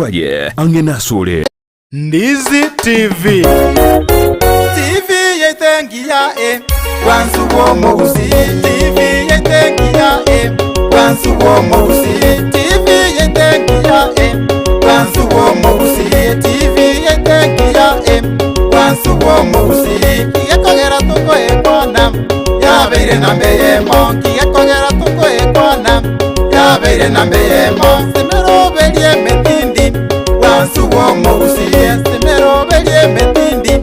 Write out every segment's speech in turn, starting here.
Bwaye ang'e nasore. Ndizi TV. TV yaito engiya e, bwansu bw'omogusii. TV yaito engiya e, bwansu bw'omogusii. TV yaito engiya e, bwansu bw'omogusii. TV yaito engiya e, bwansu bw'omogusii. Kigekogera tokoekwana, yabeire namba eyemo. Kigekogera tokoekwana, yabeire namba eyemo. Semeroberie emetindi, bwansu bw'omogusii. Semeroberie emetindi,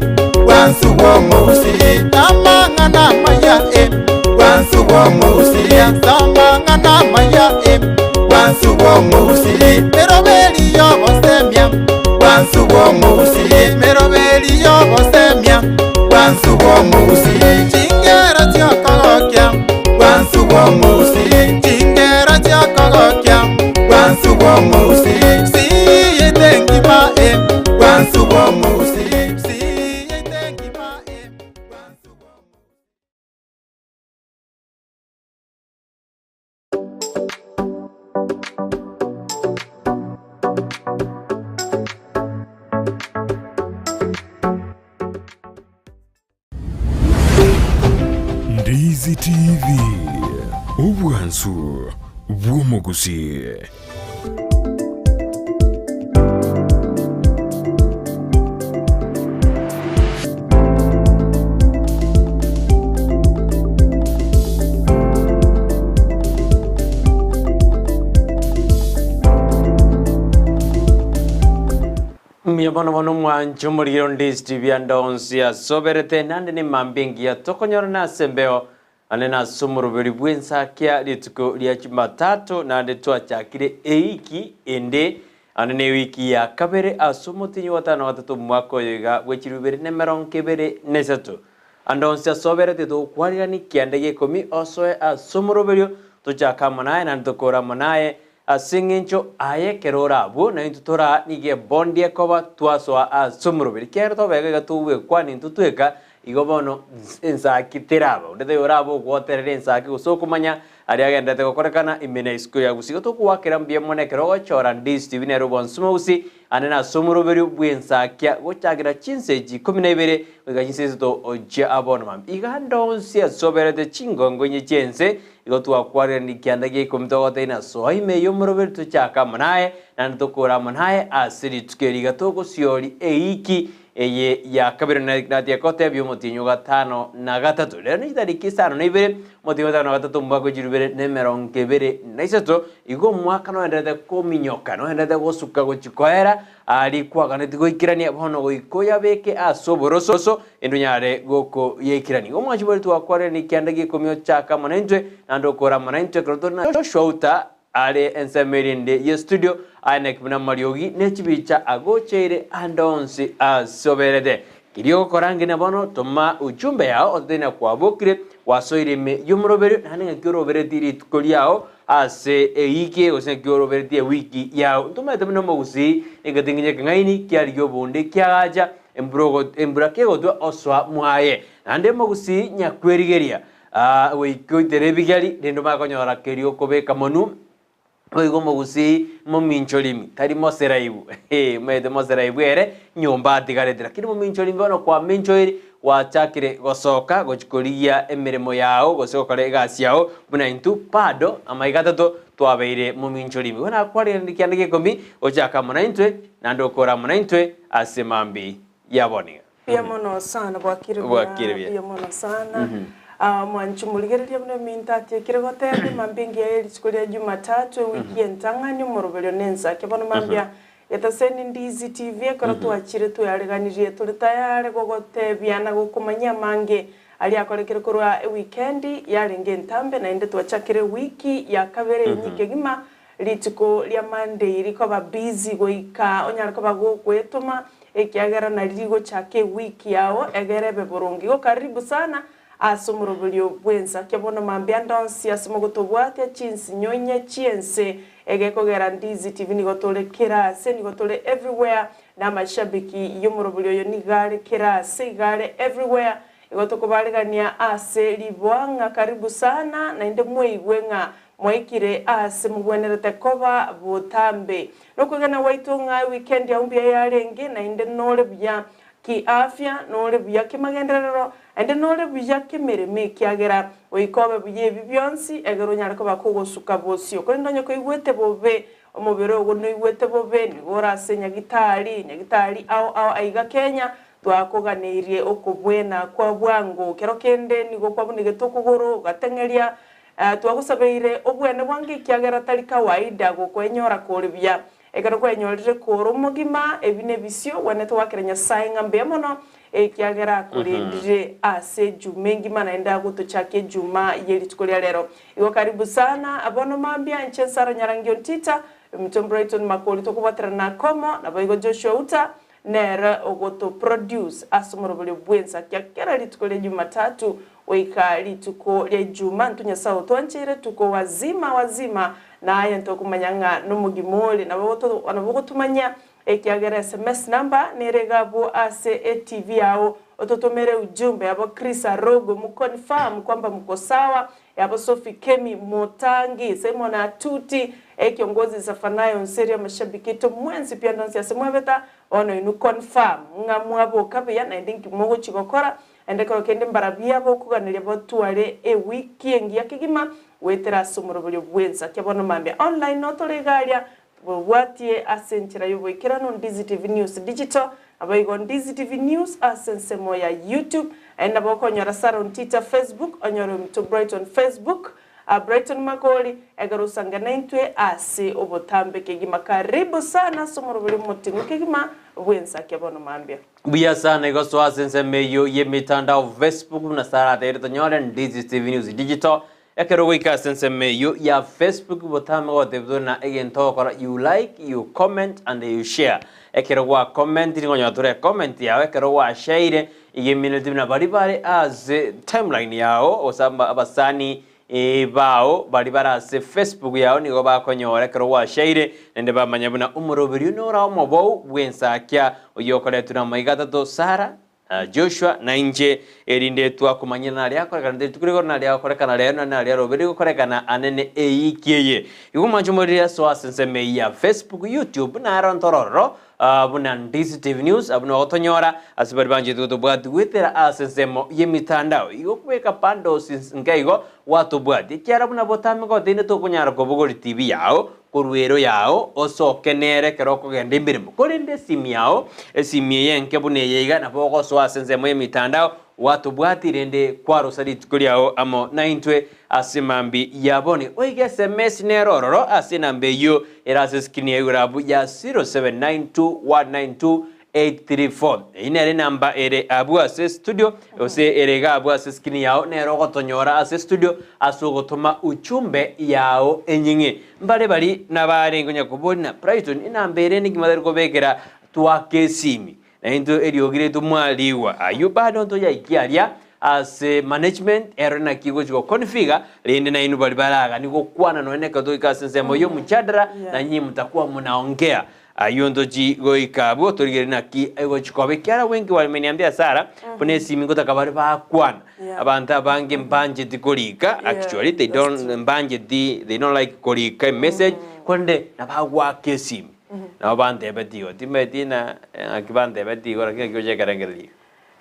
bwansu bw'omogusii. Amang'ana amaya e, bwansu bw'omogusii. Amang'ana amaya e, bwansu bw'omogusii. Meroberi y'obosemia, bwansu bw'omogusii. Meroberi y'obosemia, bwansu bw'omogusii. Chingero chi'okogokia, bwansu bw'omogusii. Chingero chi'okogokia, bwansu bw'omogusii. Siyete engima e, bwansu bw'omogusii. Siyete engima e, bwansu bw'omogusii. Ndizi TV, obwansu bw'omogusii. Mbuya bono bono omwanche omorigere onde Steve ande onsi asoberete nande nemambia engiya tokonyorana ase embeo ande nase omoroberi bw'ensakia rituko ria Jumatatu naende twachakire eiki ende ande ne ewiki ya kabere ase omotienyi wa gatano na gatato omwaka oyo iga bwe chilifu ibere na emerongo ebere na esato. Ande onsi asoberete togokwarirani kianda gia ikomi osoe ase omoroberio tochake amo naye naende tokore amo naye Ase engencho aye ekero ore abwo, na intwe tore aa, nigo ebondi ekoba twasoa ase omoroberi. Ekiagera tobega iga togwekwana intwe tweka, igo bono ensaki teraba. Onde taiyo orabe ogwoterera ensaki gose okomanya aria agenderete gokorekana ime na isiko ya gusii. Igo togoakera mbuya mono ekero ogochora Ndizi TV nere obwansu mogusi ande nase omoroberio bw'ensakia gochakera chinsa echi ikomi na ibere goika chinsa isato chia bono mambia. Iga ande onsi ase oberete chingongo inye chi'ense Igo twakwarerania ekianda gia ikomi togotebia na soa ime y'omoroberi tochake amo naye, naende tokore amo naye ase rituko eri iga togosioria eiki eye ya kabere na tiga kotebia omotienyi o gatano na gatato. Rero ne chitariki isano na ibere, omotienyi o gatano na gatato omwaka o chilifu ibere na emerongo ebere na isato, igo omwaka noenderete kominyoka, noenderete gosuka gochia koera, Aria kwaganetie goikerania, bono goika oyabeke ase oboroso, ende onyare gokoyaikerania. Igo omwanchi bw'eritwe gwakwarire nekianda gi'ekomi ochake amo naintwe, naende okore amo naintwe ekero tore na Joshua Uta are ensemo eria ende ye studio, aye naki buna amariogi ne chibicha agocheire ande onsi ase oberete. Keria ogokora ngina bono, toma ujumbe yao ototebie ng'a kwabokire, gwasoire ime y'omoroberio, naende ng'aki oroberetie rituko riao Ase ewiki eye gose ng'aki oroberetie ewiki yao. Ntomaete buna omogusii, egetinginyo ekeng'aini kiarigia obonde kiagacha, embura ogo embura kegotwa osoa mwaye. Naende omogusii nyakwerigeria, aa goika oitere ebigeri, rende omanye konyora keria okobeka monwe, boigo omogusii mominchorimi, tari moseraibu, eeh, omanyete moseraibu ere nyomba atigarete, lakini mominchorimi bono kwaminchoiri, Gwachakire gosoka gochia korigia emeremo yao gose gokora egasi yao buna intwe bado amaiga atato twabeire mominchori ime. Igo nakwarire kianda gia ikomi gochaka amo naintwe naende okore amo naintwe ase mambi ya bono iga. Mbuya mono sana bwakire buya Bwakire buya. mbuya mono sana Ah, mwanchi morigereria buna eminto atiekire goteba emambia engiya ye rituko ria jumatatu ewiki entang'ani omoroberio na ensake bono mambia Getaseni Ndizi TV ekero twachire tweareganirie tore tayare gogotebia na gokomanyia amange aria akorekire korwa ewikendi yarenge entambe naende twachakire ewiki ya kabere enyia kegima rituko ria Monday rikoba busy goika onyare koba gokwetoma ekiagera nari rigochaka ewiki yao egere ebe boronge. Igo karibu sana ase omoroberio bw'ensakia bono mambia ande onsi ase mogotobwatia chinsinyo inye chi'ense egekogera Ndizi TV nigo tore kera ase nigo tore everywhere na amashabiki y'omoroberio oyo nigo are kera ase iga are everywhere igo tokobaregania ase riboa ng'a karibu sana naende mweigwe ng'a. Mwaikire aase mogwenerete koba botambe. Nokwegena gwaito ng'a ewikendi yao mbuya yarenge, naende nore buya kiafya, nore buya kemagenderero, naende nore buya kemeremo ekiagera goika obe buya ebi bionsi, egere onyare koba kogosuka bosio. Korende onye koigwete bobe, omobere ogo noigwete bobe, nigo ore ase nyagitari, nyagitari ao ao aiga Kenya, twakoganeirie okobwena kwa bwango. Kero kende nigo kwabunegete okogoro, ogateng'eria, Twagosabeire obwene bwange ekiagera tari kawaida gokoenyora kore buya. Ekero kwenyorire kore omogima, ebi nebisio, gwenerete goakera Nyasae ng'a mbuya mono, ekiagera akorendire ase ejuma engima naende agotochakia ejuma ye rituko ria rero. Igo karibu sana bono mambia inche Nsara Nyarangio Ntita, Ominto Brighton Makori tokobwaterana komo, naboigo Joshua Uta Nere ogotoproduce ase omoroberio bw'ensa kia kera rituko ria Jumatatu goika rituko ria Ijumaa. Intwe Nyasae otwancheire tuko wazima wazima, na aye ntokomanya ng'a nomogima ore. Nabo nabo ogotomanyia ekiagera sms number nere iga abwo ase etv yao ototomere ujumbe yabo Chris Arogo muconfirm kwamba mko sawa Yabo Sophie Kemi Motangi, Simon Atuti, ekiongozi Zephaniah Onseri amashabiki aito mwensi pi ande onsi ase mwabeta, bono inwe confirm ng'a mwaboka buya naende inki mogochi gokora, naende ekero kende mbarabia bokoganeria botware ewiki engiya kegima goetera ase omoroberio bwensa kia bono mambia online notore iga aria Bobwatie ase enchera y'oboikeranu Ndizi TV News Digital, naboigo Ndizi TV News ase ensemo ya YouTube. Aye nabo okonyora Sarah Ontita Facebook, onyore Ominto Brighton Facebook, Brighton Makori, ekero osange naintwe ase obotambe kegima. Karibu sana ase omorobori omoting'u kegima bw'ensakia bono mambia. Mbuya sana igo soa ase ensemo eyio y'emetandao Facebook buna Sarah ateire tonyore Ndizi TV News Digital, Ekero ogoika ase ensemo eyio ya Facebook botame gotebigwa buna egento ogokora you like, you comment and you share. Ekero gwa commentiri ngonyora tore ecomment yao ekero gwa shareire iga emineti buna baria bare ase timeline yao gose abasani bao baria bare ase Facebook yao nigo bakonyora ekero gwa shareire naende bamanya buna omoroberio nore omobou bwensakia oyio okoretwa na amaiga atato Sarah, Na Joshua na inche, erinde twakomanyire naria akorekana rituko rigoro naria agokorekana rero na naria robe rigokorekana anene eyiki eye. Igo mwanche morire asoa ase ensemo eyio ya Facebook, YouTube naro ntorororo buna Ndizi TV News abwo nigo ogotonyora ase baria banchete gotobwati goetera ase ensemo y'emitandao. Igo kobeka bundles nke igo gwatobwati ekiara buna botambe goteine tokonyara kobogoria TV yao Korwa ero yao osoke nere ekero okogenda emeremo. Korende esimi yao, esimi eye enke buna eye iga, nabo ogosoa ase ensemo y'emitandao, gwatobwatia rende kwarosa rituko riao amo naintwe ase mambia ya bono. Oige sms nere ororo ase enamba eyio ere ase eskrini ya igoro abwo ya 0792192834. Eyio nere enamba ere abwo ase studio, gose ere iga abwo ase screen yao, nere ogotonyora ase studio ase ogotoma uchumbe yao enying'e. Mbare baria nabarenge onya koboria na Brighton enamba ere niki mwatari kobekera twake esimi. Na intwe eriogi riaito mwarigwa. Ayio bado ntoyaikia aria ase management ero naki egochi goconfigure rende nainwe baria baragani gokwana nonya nekero togoika ase ensemo y'omchadara na nyie mtakuwa mnaongea. Ayio ntochi goika abwo torigererie naki egochi koba ekiagera wengi wameniambia Sara buna esimi ngotaka bare bakwana Yeah. abanto abange mbancheti korika Yeah, actually they that's don't true. mbancheti they don't like korika emessage korende nabagoaka esimi nabo bantebetie igo timanyeti na ng'aki bantebetie igo lakini naki oche ekerengererio.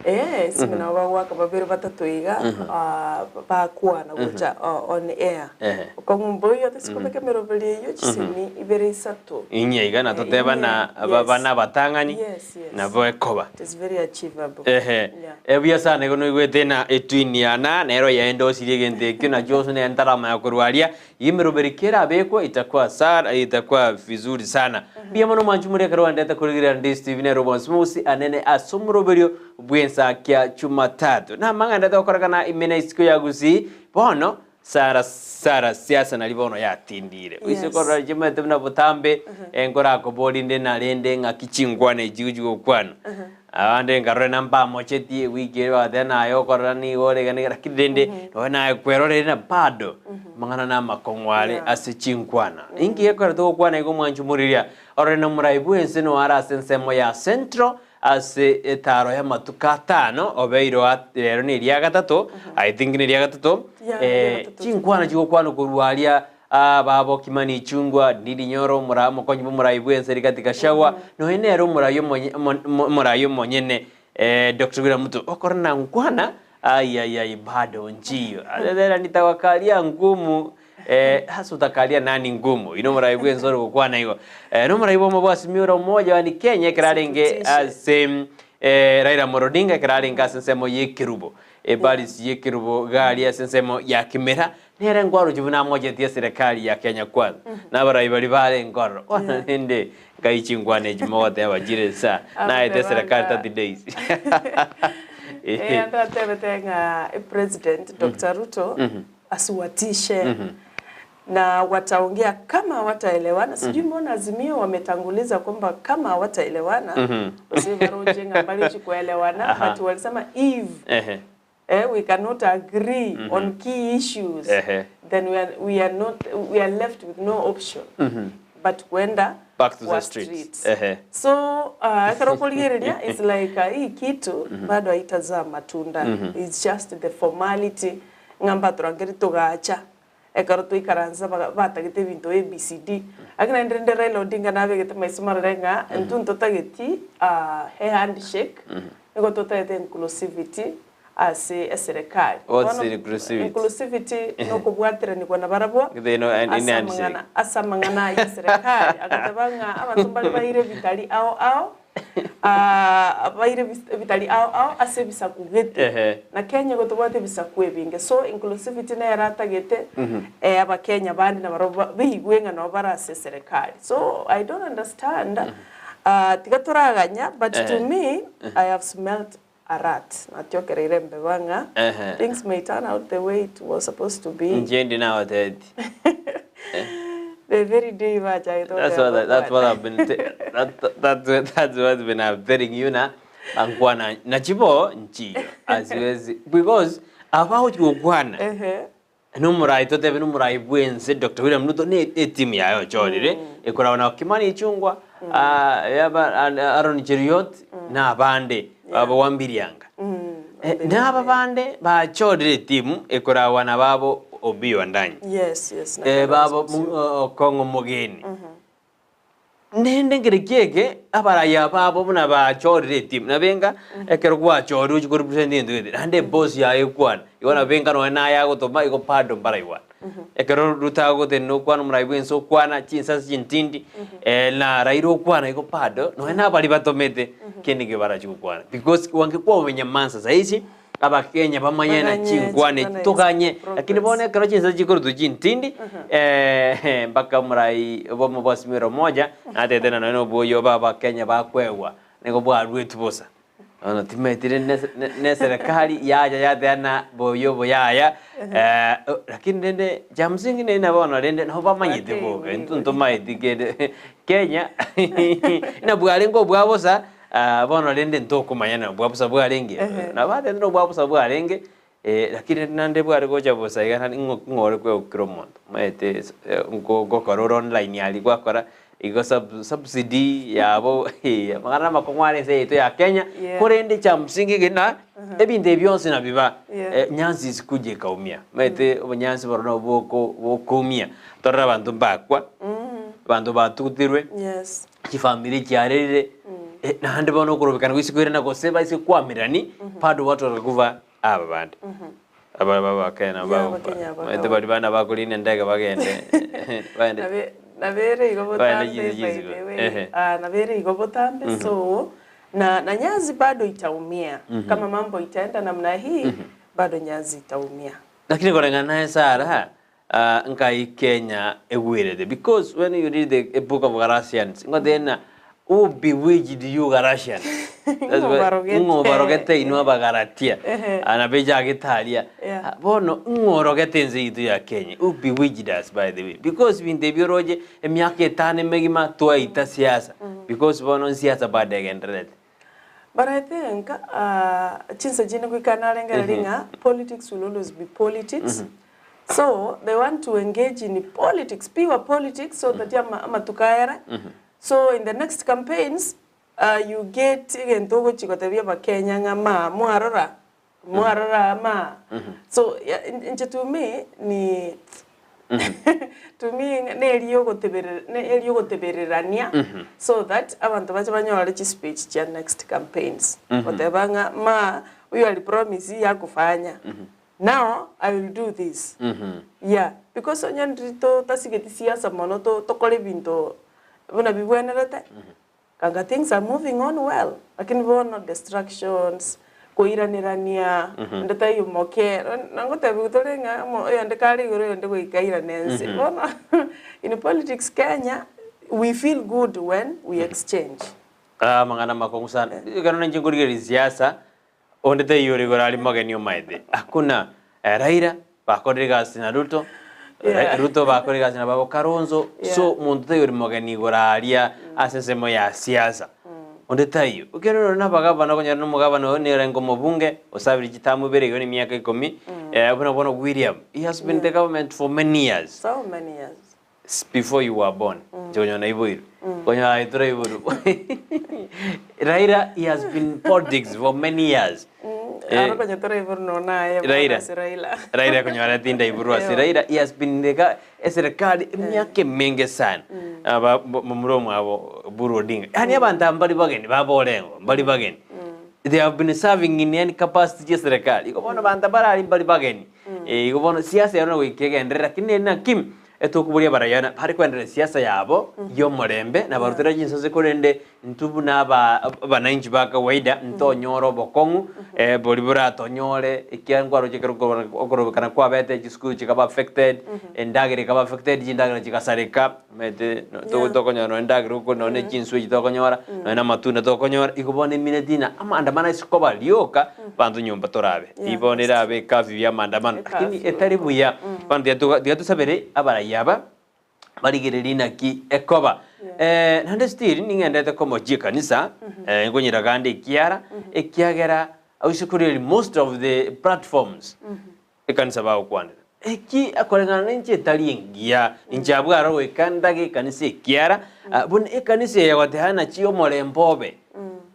Ee, esimi nabo bagoaka babere batato iga, ah, bakwana gocha on air. Ehe. Okong'u mboiyo tosikobeka emeroberio eyio chisemi ibere isato. Inye iga Eh, natoteba inye, na yes. bana abatang'ani Yes, yes. nabo ekoba. It is very achievable. Ehe. Yeah. Ebuya sana igo noigwete na etwin yana nero yaende osirie egento ekio nakio gose nere ntaramanya korwa aria iga emeroberi kerabekwe itakuwa sana itakuwa vizuri sana. Mbuya mono mwanchi moria ekero oendete korigereria Ndizi TV nere obwansu mogusi anene ase omoroberio bw'ensakia Jumatatu. Namang'ana gokorekana ime na isiko ya Gusii bono Sara Sara siasa nari bono yatindire. Oise Yes. korora chimaete buna botambe, nkorakoborie inde narende ng'aki chinkwana echi chigochi gokwana. Abande nkarore na mbamochetie ewiki ere bagateba naye okorora nigo ore iga na iga lakini rende nonya naye kwerorire na bado amang'ana na amakong'u are Yeah. ase chinkwana. Inki gekogera togokwana iga omwanchi omoriria? Orore na omorai bwense noyo are ase ensemo ya Central Ase etaaro y'amatuko atano obeire oa rero neria gatato, I think neria gatato, Yeah, eh, neria gatato. chinkwana chigokwanwa korwa aria. Babo Kimani Ichung'wa, Ndindi Nyoro, omoraa omokonyi bw'omorai bw'ense Rigathi Gachagua, nonya nere omorai omonye omorai omonyene Doctor William Ruto okora na nkwana aiaiai bado nchiyo ere nitawakalia ngumu hasa utakalia nani ngumu oyio nomorai bw'ense ore gokwana igo. Nomorai bw'omo bwa Azimio la Umoja one Kenya ekero arenge ase Raila Amolo Odinga ekero arenge ase ensemo y'ekerubo Ebarisi y'ekerubo gari ase ensemo ya Kimera Nere nkwaroche buna amochetie eserekari ya Kenya Kwanza, na abarai baria barenge ororo. Bono rende nkai chinkwana echi mogoteba chire nsa, naete eserekari 30 days. Eh, ande atebete ng'a president Dr. Ruto asiwatishe na wataongea kama hawataelewana. Sijui mbona Azimio wametanguliza kwamba kama hawataelewana gose baroche ng'a mbare kuelewana but walisema if Ehe. Eh, we cannot agree on key issues Ehe. then we are, we are not we are left with no option but kwenda Back to the kwa streets. Ehe. So uh, ekero okorigereria it's like uh, hii kitu bado haitazaa matunda it's just the formality ng'a mbatorangeri togacha ekero toikaransa baga- batagete ebinto ABCD lakini naende rende Raila Odinga nabegete maiso marore ng'a intwe ntotageti uh, a handshake nigo totagete inclusivity ase eserekari. What's Bono inclusivity? inclusivity nokobwateranigwa nabarabwo They know an- in ase handshake. amang'ana ase amang'ana ya eserekari agateba ng'a abanto mbare baire ebitari ao ao ah, baire ebis- ebitari ao ao ase ebisaku gete Ehe. na Kenya igo tobwate ebisaku ebinge so inclusivity nere atagete eh, abakenya bande nabarabwo ba- baigwe ng'a nabo bare ase eserekari so I don't understand ah, tiga toraganya but to Ehe. me I have smelt A rat, natiokereire embeba ng'a Ehe. things may turn out the way it was supposed to be. Inche ndi nagotebetie. The very day bachagete That's goteba what I, that's what bakwane. I've been te- that, that, that's what been I'm telling you na ankwana na chibo nchiyo asiwezi because abagochi gokwana Ehe. Nomorai totebe nomorai bwense Doctor William Ruto ne etimu yaye ochorire ekoragwa na Kimani Ichung'wa ah, yaba Aaron Cheruiyot na abande aba Wambirianga. Eh, na aba bande bachorire etimu ekoragwa na babo Opiyo Wandanyi. Yes, yes. Eh, babo Okong'o Mogeni. Naende nkereki eke abaraya babo buna bachorire etimu, nabo enga ekero gwachorire ochia korepresent egento gete, naende eboss yaye ekwana, igo nabo enga nonye naye agotoma igo bado mbaraigwane. Ekero Ruto agotenena okwana omorai bwense okwana chinsase chintindi, na Raila okwana igo bado nonye na baria batomete kende nkio barachie gokwana because wangekwa omonyamansa saisi. Abakenya bamanye na Baganye chinkwana echi chinkwana toganye echi, lakini bono progress. ekero chinsa chikorutwa chintindi eh, mpaka omorai obomo bwa Azimio Umoja natete na nonya oboyio obe abakenya bakwegwa nigo bwaruetwe bosa. Bono timaeti rende ne ne ne eserekari yacha yateana boyio obo yaya lakini rende cha msingi nere bono rende nabo bamanyete bobe intwe ntomaeti kende Kenya nabwarenge obwa bosa. Ah, bono rende ntokomanya na obwabusa bwarenge. Ehe. Nabo batebete na obwabusa bwarenge, eh, lakini rende naende bware gocha bosa iga naende ng'o ng'o ore kwegokera omonto. Omanyete ase nko ngokora ore online aria gwakora, igo sub subsidy yabo amang'ana amakong'u are ense yaito ya Kenya, Yeah. korende cha msingi ng'a, ebinto ebi bionsi nabiba, Yeah. eh, nyansi isikuja ikaumia. Omanyete obonyansi boria nabo boko bokoumia, torore abanto mbakwa, abanto batugutirwe. Yes. Chifamiri chiarerire, eh, naende bono okorobekana gwa isiko ere na gose baise koamererani, bado watu watakufa aba bande. Aba aba Abakenya Yeah, ba- Abakenya aba maete baria bana bakorina endege bagende bagende Nabe nabere igo bagende botambe chinse by chisiko. the way. Ehe. Ah, nabere igo botambe so na na Nyanzi bado itaumia kama mambo itaenda namna hii bado Nyanzi itaumia. Lakini koreng'ana naye Sarah, Ah, nkai Kenya egwerete because when you read the book of Galatians ngotebi ng'a who bewitched you Galatians? That's why- Ng'o obarogete. ng'o obarogete inwe Abagalatia Ehe. Ah, nabo echagete aria Yeah. Ah, bono ng'o orogete ense yaito ya Kenya who bewitched us by the way because ebinto ebi oroche emiaka etano emegima twaita siasa because bono nsiasa bado egendererete But I think uh, chinse chinde goika narengereria ng'a politics will always be politics. So they want to engage in politics, pure politics, so that ama- amatuko ayere. So in the next campaigns, uh, you get egento ogochi gotebia abakenya ng'a ma mwarora, mwarora ma. So ya- inche to me ni. To me ng'a neri ogoteberera eri ogotebererania so that abanto bache banyore chispeech chia next campaigns. Goteba ng'a ma huyu ali promise hii hakufanya now I will do this. Yeah, because onye ndiri totasigeti siasa mono to tokore ebinto buna bibwenerete, Kanga things are moving on well, lakini bono distractions, koiranerania, onde taiyo moke, nagotebigwa tore ng'a omo oyonde kare igoro oyonde goika airane ense. Bono in politics Kenya, we feel good when we exchange. Ah, amang'ana amakong'u sana. Ekero ninche nkorigereria siasa, onde taiyo ore igoro aria mogeni omaete. Hakuna eh, Raila bakorire egasi na Ruto, Yeah. Ruto bakorire egasi na babo Kalonzo, Yeah. so monto taiyo ore mogeni igoro aria ase ensemo ya siasa. Onde taiyo. Ekero orore na abagavana okonyora na omogavana oyo nere orenge omobunge, osabire chitamu ibere igo na emiaka ikomi, eh, buna bono William, he has been in the government for many years. So many years. Before you were born, inche konyora naiboirwe, konyora aye toraiborwa. Raila he has been in politics for many years. Eh, Aro konya toraiborwa nonya naye bono Raila. ase Raila. Raila konyora tindaiborwa ase Eyo. Raila he has been in the ga- eserikali emiaka emenge sana. Aba bo- momura omwabo Oburu Odinga. Yaani abanto aba mbari bageni baborengo, mbari bageni. They have been serving in any capacity chia eserikali. Igo bono abanto barari mbari bageni. Eh, igo bono siasa ero goika egenderere lakini nere naki Etokoboria abarayana bare koendereria siasa yabo y'omorembe na barutera chinsase korende intwe buna aba abananchi ba kawaida ntonyore obokong'u boria boratonyore ekiagera nkwaroche ekero okorobekana kwabete chisukuru chikaba affected, endagera ekaba affected, chindagera chigasareka omanyete tokonyora nonye endagera oko nonye chinswe echi tokonyora nonye na amatunda tokonyora igo bono emineti ng'a amaandamano ase koba rioka abanto nyomba torabe. Yeah, Bono erabe ecurfew ya amaandamano lakini Ecurfew. etari buya. Bono tiga toga tiga tosabere abarai aba barigererie naki ekoba. Yeah. Naende still ning'endete komochia ekanisa, nkonyira gande ekiara, ekiagera ase koreri most of the platforms ekanisa bagokwanera. Eki koreng'ana nenche etari engiya, inche abwo aro goika ndage ekanisa ekiara, buna ekanisa eye egoteba nachi omorembe obe,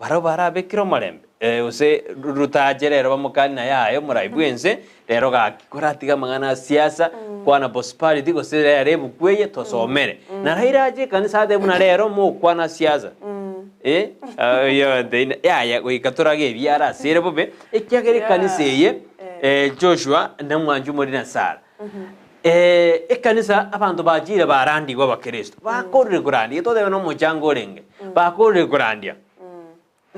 barabwo barabekire omorembe gose Ruto ache rero bamokanie naye aye omorai bwense, rero gaki koratiga amang'ana a siasa, kwana prosperity gose rero ebuku eye tosomere. Na Raila ache ekanisa atebe buna rero mokwana siasa, yaya goika torage ebiara ase ere bobe, ekiagera ekanisa eye. Joshua namwancha omoriri na Sara. Ekanisa abanto bachire barandigwe abakristo bakorire korandia totebe nomochango orenge bakorire korandia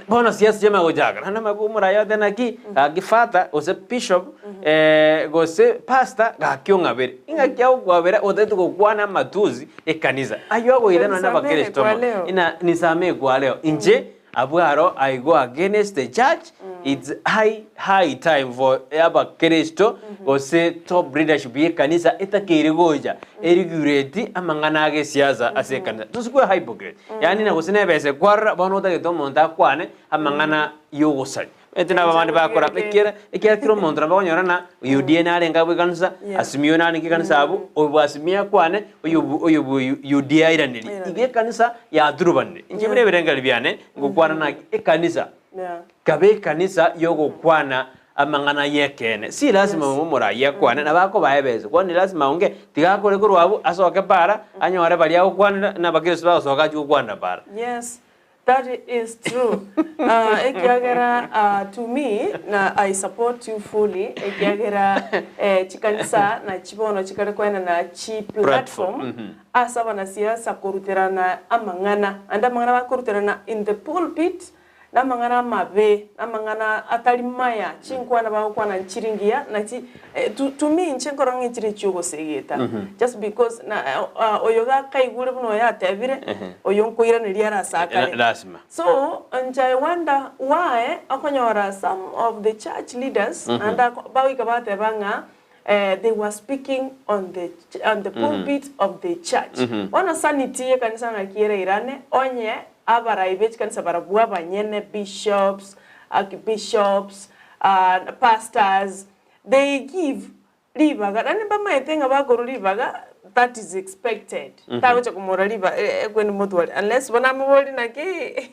bono siasa chiamanya gochaka naende omanye omoraia otebe naki gaki father gose bishop gose pastor gaki ong'abere ing'aki agokwabera otagete gokwana amatusi ekanisa aywo agoira nonye na abakristo amo ina nisamehe kwa leo inche Abwo aro I go against the church, it's high high time for abakristo gose top leadership y'ekanisa etakeire gocha eregulate amang'ana agesiasa ase ekanisa. Tosikwe hypocrite. Yaani na gose nebesa ekwarora bono otagete omonto akwane amang'ana yogosaria. Omanyete nabo abande bakora ekiagera ekiagera kera omonto nabo okonyora ng'a UDA narenge abwo ekanisa, Azimio narenge ekanisa abwo, oyo bwa Azimio akwane, oyo bwa oyo bwa UDA airanerie. Igo ekanisa yaturubanire. Inche buna ebirengererio biane, ngokwana naki ekanisa, kabe ekanisa yogokwana amang'ana y'ekeene. Si lasima omoraia akwane, nabo akobaa ebesa, kwani lasima aonge, tiga akore korwa abwo, asoke para, anyore baria agokwanera, na abakristo bagosoka achie gokwanera para. Yes, that is true. Ekiagera to me, na I support you fully, ekiagera chikanisa nachi bono chikare koenana chi platform ase abanasiasa koruterana amang'ana, naende amang'ana bakoruterana in the pulpit, namang'ana amabe, namang'ana atari maya, chinkwana bagokwana nchiri ngiya, nachi to to me inche nkorora ng'a nchire chi'ogosegeta, just because na oyo gakaigure buna oyo atebire, oyo nkoiraneria are ase akare. Lasima. So, inche I wonder why okonyora some of the church leaders naende ako bagoika bateba ng'a they were speaking on the on the pulpit of the church. Bono sanity y'ekanisa ng'aki erairane onye abarai be chikanisa barabwo abanyene bishops, archbishops, pastors, they give ribaga naende mbamaete ng'a bakorwa ribaga that is expected. Tagocha komora riba ekwendi motware unless bono amoborie naki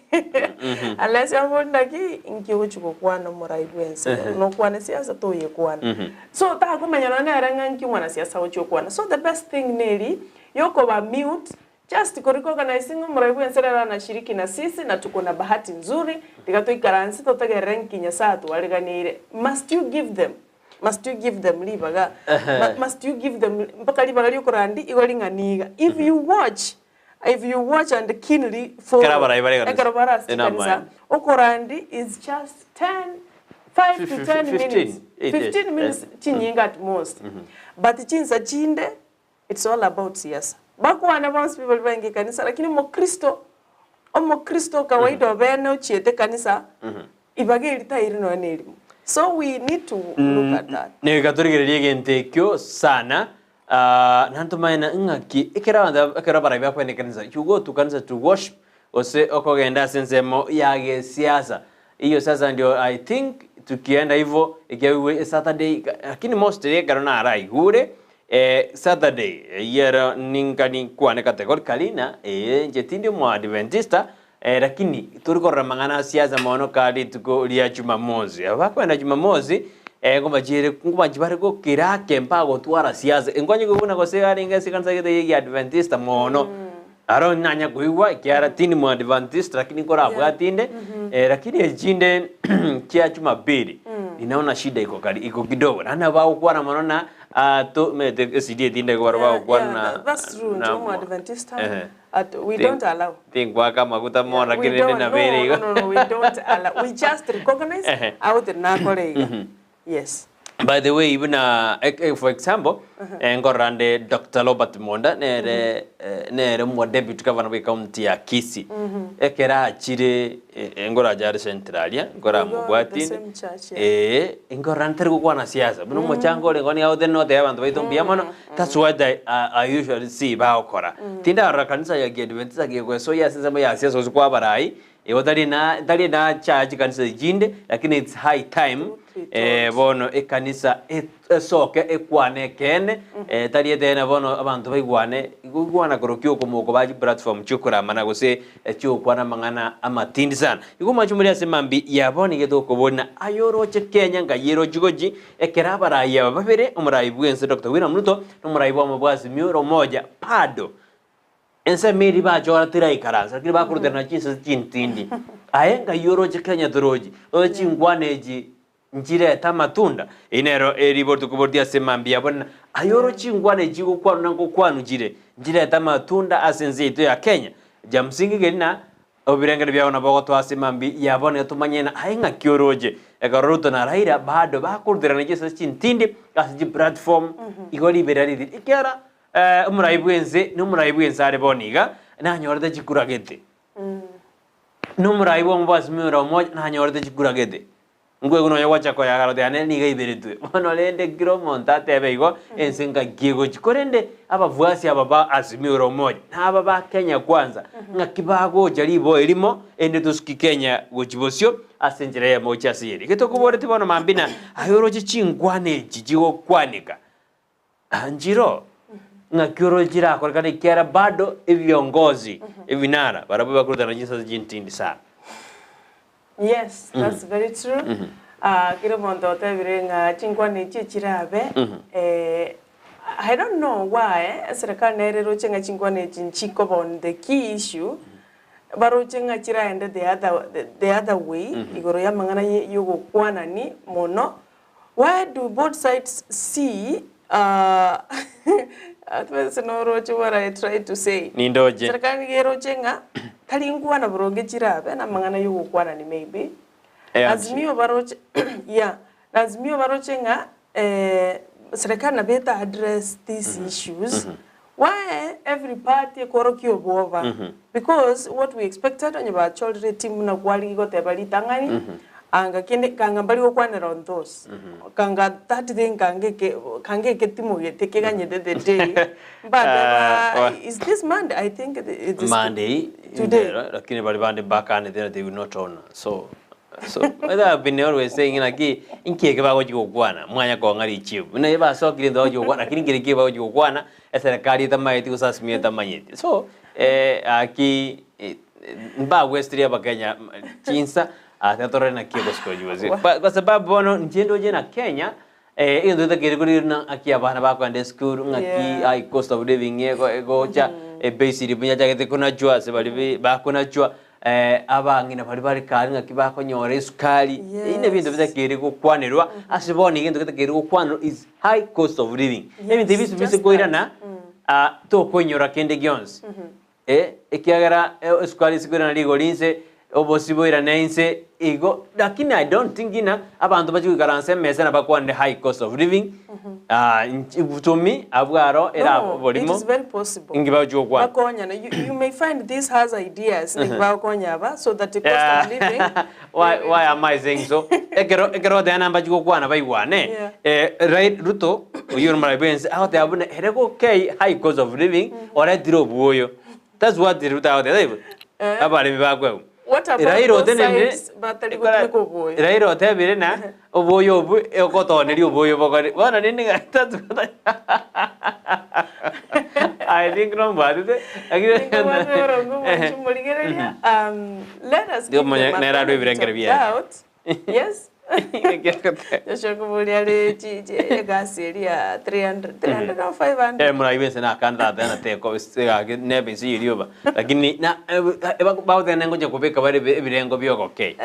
Unless abori naki inki ogochi gokwana omorai bwense nokwane siasa toyekwana. So takomenya nonya nere ng'a inki omwanasiasa agochi gokwana. So the best thing neri yokoba mute just ko recognize ng'a omorai bwense rero anashiriki na sisi na tuko na bahati nzuri tiga toikaranse totegerere nki Nyasaye atwariganeire. Must you give them Must you give them ribaga? Ma- Must you give them mpaka ribaga riokorandi igo ring'ani iga. If you watch, if you watch and keenly follow, Ekero abarai bare ekanisa. ekero bare ase Ena chikanisa, amaene. okorandi is just 10, 5 to 10 15, minutes. eight, yes. 15 minutes chinyinga at most. But chinsa chinde, it's all about siasa. Bakwane bonsi pi baria barenge ekanisa, lakini omokristo, omokristo kawaida obene ochiete ekanisa, Ibaga eri tairi nonya nerimo. So we need to look at that. Nigo torigererie egento ekio sana, ah, naende tomanye na ng'aki ekero abanto ekero abarai bakoenda ekanisa, you go to kanisa to worship, gose okogenda ase ensemo ya gesiasa. Hiyo sasa ndio I think tukienda hivo ekiagera esaturday, lakini mostly ekero naraigure Saturday eyio ero ninka ninkwane categorically na ee inche tindi omoadventista Lakini tori korora amang'ana a siasa mono ka rituko ria Jumamosi. Aba bakoenda Jumamosi, nkobachiere nkobanchi bare gokira ake mpaka gotwara siasa. Nkonye koigwa gose arenge ase ekanisa gete ya Egiadventista mono. Aro nanya koigwa ekiagera tindi moadventista lakini nkorabwati inde, lakini echinde chia Jumapili, ninaona shida iko kari iko kidogo. Naende nabo bagokwana mono na to omanyete esidi etinde igo barabwo bagokwana Yeah, na that's true. na Nche omoadventista, Ehe. at, we don't allow. Tingoaka amaguta mono We lakini rende don't, nabere no, igo. no, no, we don't allow. We just recognize Ehe. out nakore iga. Yes. By the way, buna for example, nkorora nde Dr. Robert Monda nere nere omwa deputy governor bwe county ya Kisii. Ekero achire nkorache are Central aria, We go the nkoramobwati inde. same church, yeah. Eh, nkorora ntari gokwana siasa. Buna omochango ore nigo nigo goteba abanto baito mbuya mono. That's what I usually see bagokora. Tindarora kanisa ya Kiadventista gegwesoyia ase ensemo ya siasa gose kwabarai, igo tari na tari na church kanisa echinde, lakini it's high time Truth be eh, told. bono ekanisa esoke ekwane ekeene, tari eteene bono abanto baigwane, igwana korokio okomoko ba chiplatform chiokoramana gose chiogokwana amang'ana amatindi sana. Igo mwanche more ase mambia ya bono iga tokoboria na aye oroche Kenya ngai erochi gochi, Ekero abarai aba babere, omorai bw'ense Doctor William Ruto na omorai bw'omo bwa Azimio la Umoja bado ensemo eria bachora teraikaransa lakini bakoruterana chinsase chintindi. Aye ngai oroche Kenya torochi, oroche chinkwana echi nchirete amatunda? Eyio nero eribori tokoboria ase mambia ya bono, aye oroche chinkwana echi chigokwanwa na ngokwanwa chire, nchirete amatunda ase ense yaito ya Kenya? Ja msingi keri na Obirengeri biao nabo ogotoa ase mambia ya bono tomanye ng'a aye ng'aki oroche. Ekero Ruto na Raila bado bakoruterana chisese chintindi ase chiplatform igo riberera ritiri. Ekiagera omorai bwense na omorai bwense are bono iga nanyorete chikura gete. Na omorai bwa omobasi ore omoja nanyorete chikura gete. Nkweguna oyo gocha koyagara goteba nere nigo aiberetwe. Bono rende kera omonto atebe igo, ense ngaki egochia. Korende abafuasi aba ba Azimio la Umoja, na aba ba Kenya Kwanza, ng'aki bagocha riboa erimo, erinde tosuki Kenya gochia bosio ase enchera eyemo gochia ase eyende. Getokoboretie bono mambia na aye oroche chinkwana echi chigokwaneka, nchiro ng'aki oroche chirakorekane ekiagera bado ebiongozi, ebinara, barabwo bakorutana chinsase chintindi sana. Yes, that's very true. Ah, kera omonto otebire ng'a chinkwana echi echirabe, I don't know why eserekari nere eroche ng'a chinkwana echi nchikoba on the key issue, baroche ng'a chiraende the other, the other way, igoro ya amang'ana ye yogokwanani mono. Why do both sides see ah, ase noroche what I try to say. Nindoche. Serikali nigo eroche ng'a tari nkwana boronge chirabe na amang'ana ya ogokwanani maybe. Eansi. Azimio baroche yeah, na Azimio baroche ng'a serikali nabo eta address these issues, why every party ekorokia obwoba because what we expected onye bachorire team buna kwarigia goteba ritang'ani, anga kende kanga mbari gokwanera on those, kanga that thing kanga eke kanga eketimo gete keganyete the day, mbateba is this Monday I think it is Monday, today. Lakini bari bande bakanete they will not honor. So so whether I've been always saying naki inki eke bagochi gokwana mwanya kong'a richibu. Buna ebasokire into bagochi gokwana lakini nkere ki bagochi gokwana eserekari etamaeti gose Azimio etamanyeti. So aki Mbagwestirie abakenya chinsa ase torore naki egosikojiwa. Kwa sababu bono inche ndoche na Kenya egento getakeire korigereria ng'a ng'aki abana bakoenda esukuru, ng'aki Yeah. high cost of living ego egocha, ebase ribu yachagete konachwa ase baria be bakonachwa, abang'ina baria bare kare ng'aki bakonyora esukari, ebi na ebinto Yes. bitakeire gokwanerwa ase bono egento getakeire gokwanwa is high cost of living. Ebinto ebi Yes, bise just that. koirana, tokoinyora kende gionsi. Ekiagera esukari ase koirana rigori inse, obosie boirane inse, igo lakini I don't think ng'a abanto bachie goikaransa emesa na bakwanere high cost of living, to me abwo aro ere No, it oborimo, is very possible. inki bagochia gokwana. Bakonyana. You, you may find this has ideas mm -hmm. bagokonya aba so that the cost of living Why am I saying so? Ekero ekero goteba nambachie gokwana baigwane, Yeah. Right Ruto oyio ore omorai bwense agoteba buna ere gokei high cost of living oretire obwoyo. That's what Ruto agoteba taibo? Eh. Abaremi bakwegwa. What about Raila both otenenire sides batari gotumeka obwoyo? Raila otebire na obwoyo obwo ogotoneria obwoyo bokore. Bono rende ng'a that's what I think nombwatete lakini Ninkobwate oronge omwanchi morigereria, let us give Ndiomanya them a nere arwe benefit ebirengero of biaye. doubt. Yes. Joshua nkoboria are chi- chi- egasi eria ya 300 300 or 500. Eh, muna ibense nakanda tata na teko gaki nebe inse y'erioba lakini na bagoteba ngocha kobeka bare ebirengo biogokei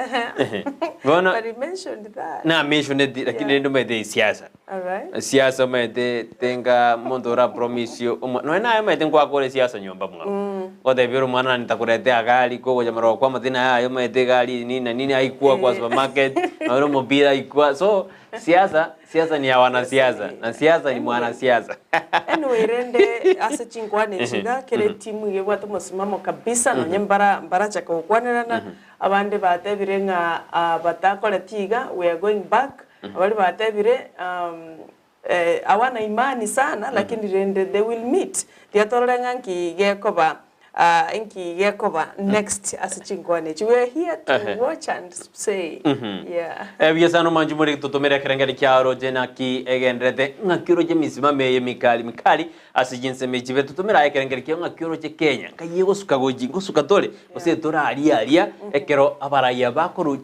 bono But he mentioned that. na mentioned lakini Yeah. rende omanyete esiasa All right. Siasa omanyete tenga monto ora promise nonya naye omanyete nkwakora esiasa nyomba mwao. Gotebia ore omwana nitakuletea gari kogocha marogo kwa amatina yaye omanyete egari nini na nini aikwa kwa supermarket nonya ore omopira aikwa so siasa siasa ni ya wanasiasa na siasa ni mwanasiasa. Anyway rende ase chinkwana echi iga kera etimu iga ebwate omosimamo kabisa nonye mbara mbarachaka gokwanerana abande batebire ng'a batakoreti iga we are going back Baria batebire, Hawana imani sana, lakini rende they will meet. Tiga torore ng'a nki gekoba, nki gekoba next ase chinkwana echi. We are here to watch and say. Yeah. Ebuya sana omwanchi more totomere ekerengeri kiao roche naki egenderete ng'aki oroche emisimamo eye mikali mikali ase chinsemo echi chibe totomere aye ekerengeri kiao ng'aki oroche Kenya nkai egosuka gochi ngosuka tore Gose torarie aria ekero abarayia bakorwa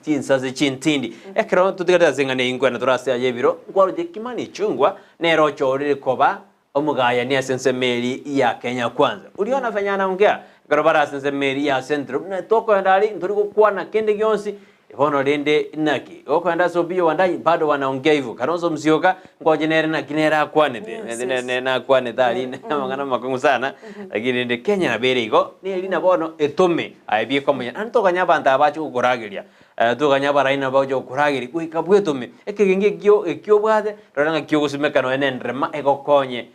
chinsase chintindi. Ekero totigarete ase eng'ana eyio nkwena tore ase aya ebiro, nkwaroche Kimani Ichung'wa nere ochorire koba omogayani ase ensemo eria ya Kenya Kwanza. Uliona venye anaongea ekero bare ase ensemo eria ya Central buna tokoenda aria ntori gokwana kende gionsi Bono rende naki okoenda ase Opiyo Wandayi bado wanaongea hivyo Kalonzo Musyoka ngoche nere naki nere akwanete Yes, nere yes. nakwanete aria amang'ana amakong'u sana lakini rende Kenya nabo ere igo neri na bono etome aye biekomenya naende toganya abanto aba bache gokorageria toganya abarai nabo bagocha gokorageria goika bwetome ekegenge ekio ekio obwate rora ng'aki ogosimeka nonya na enderema egokonye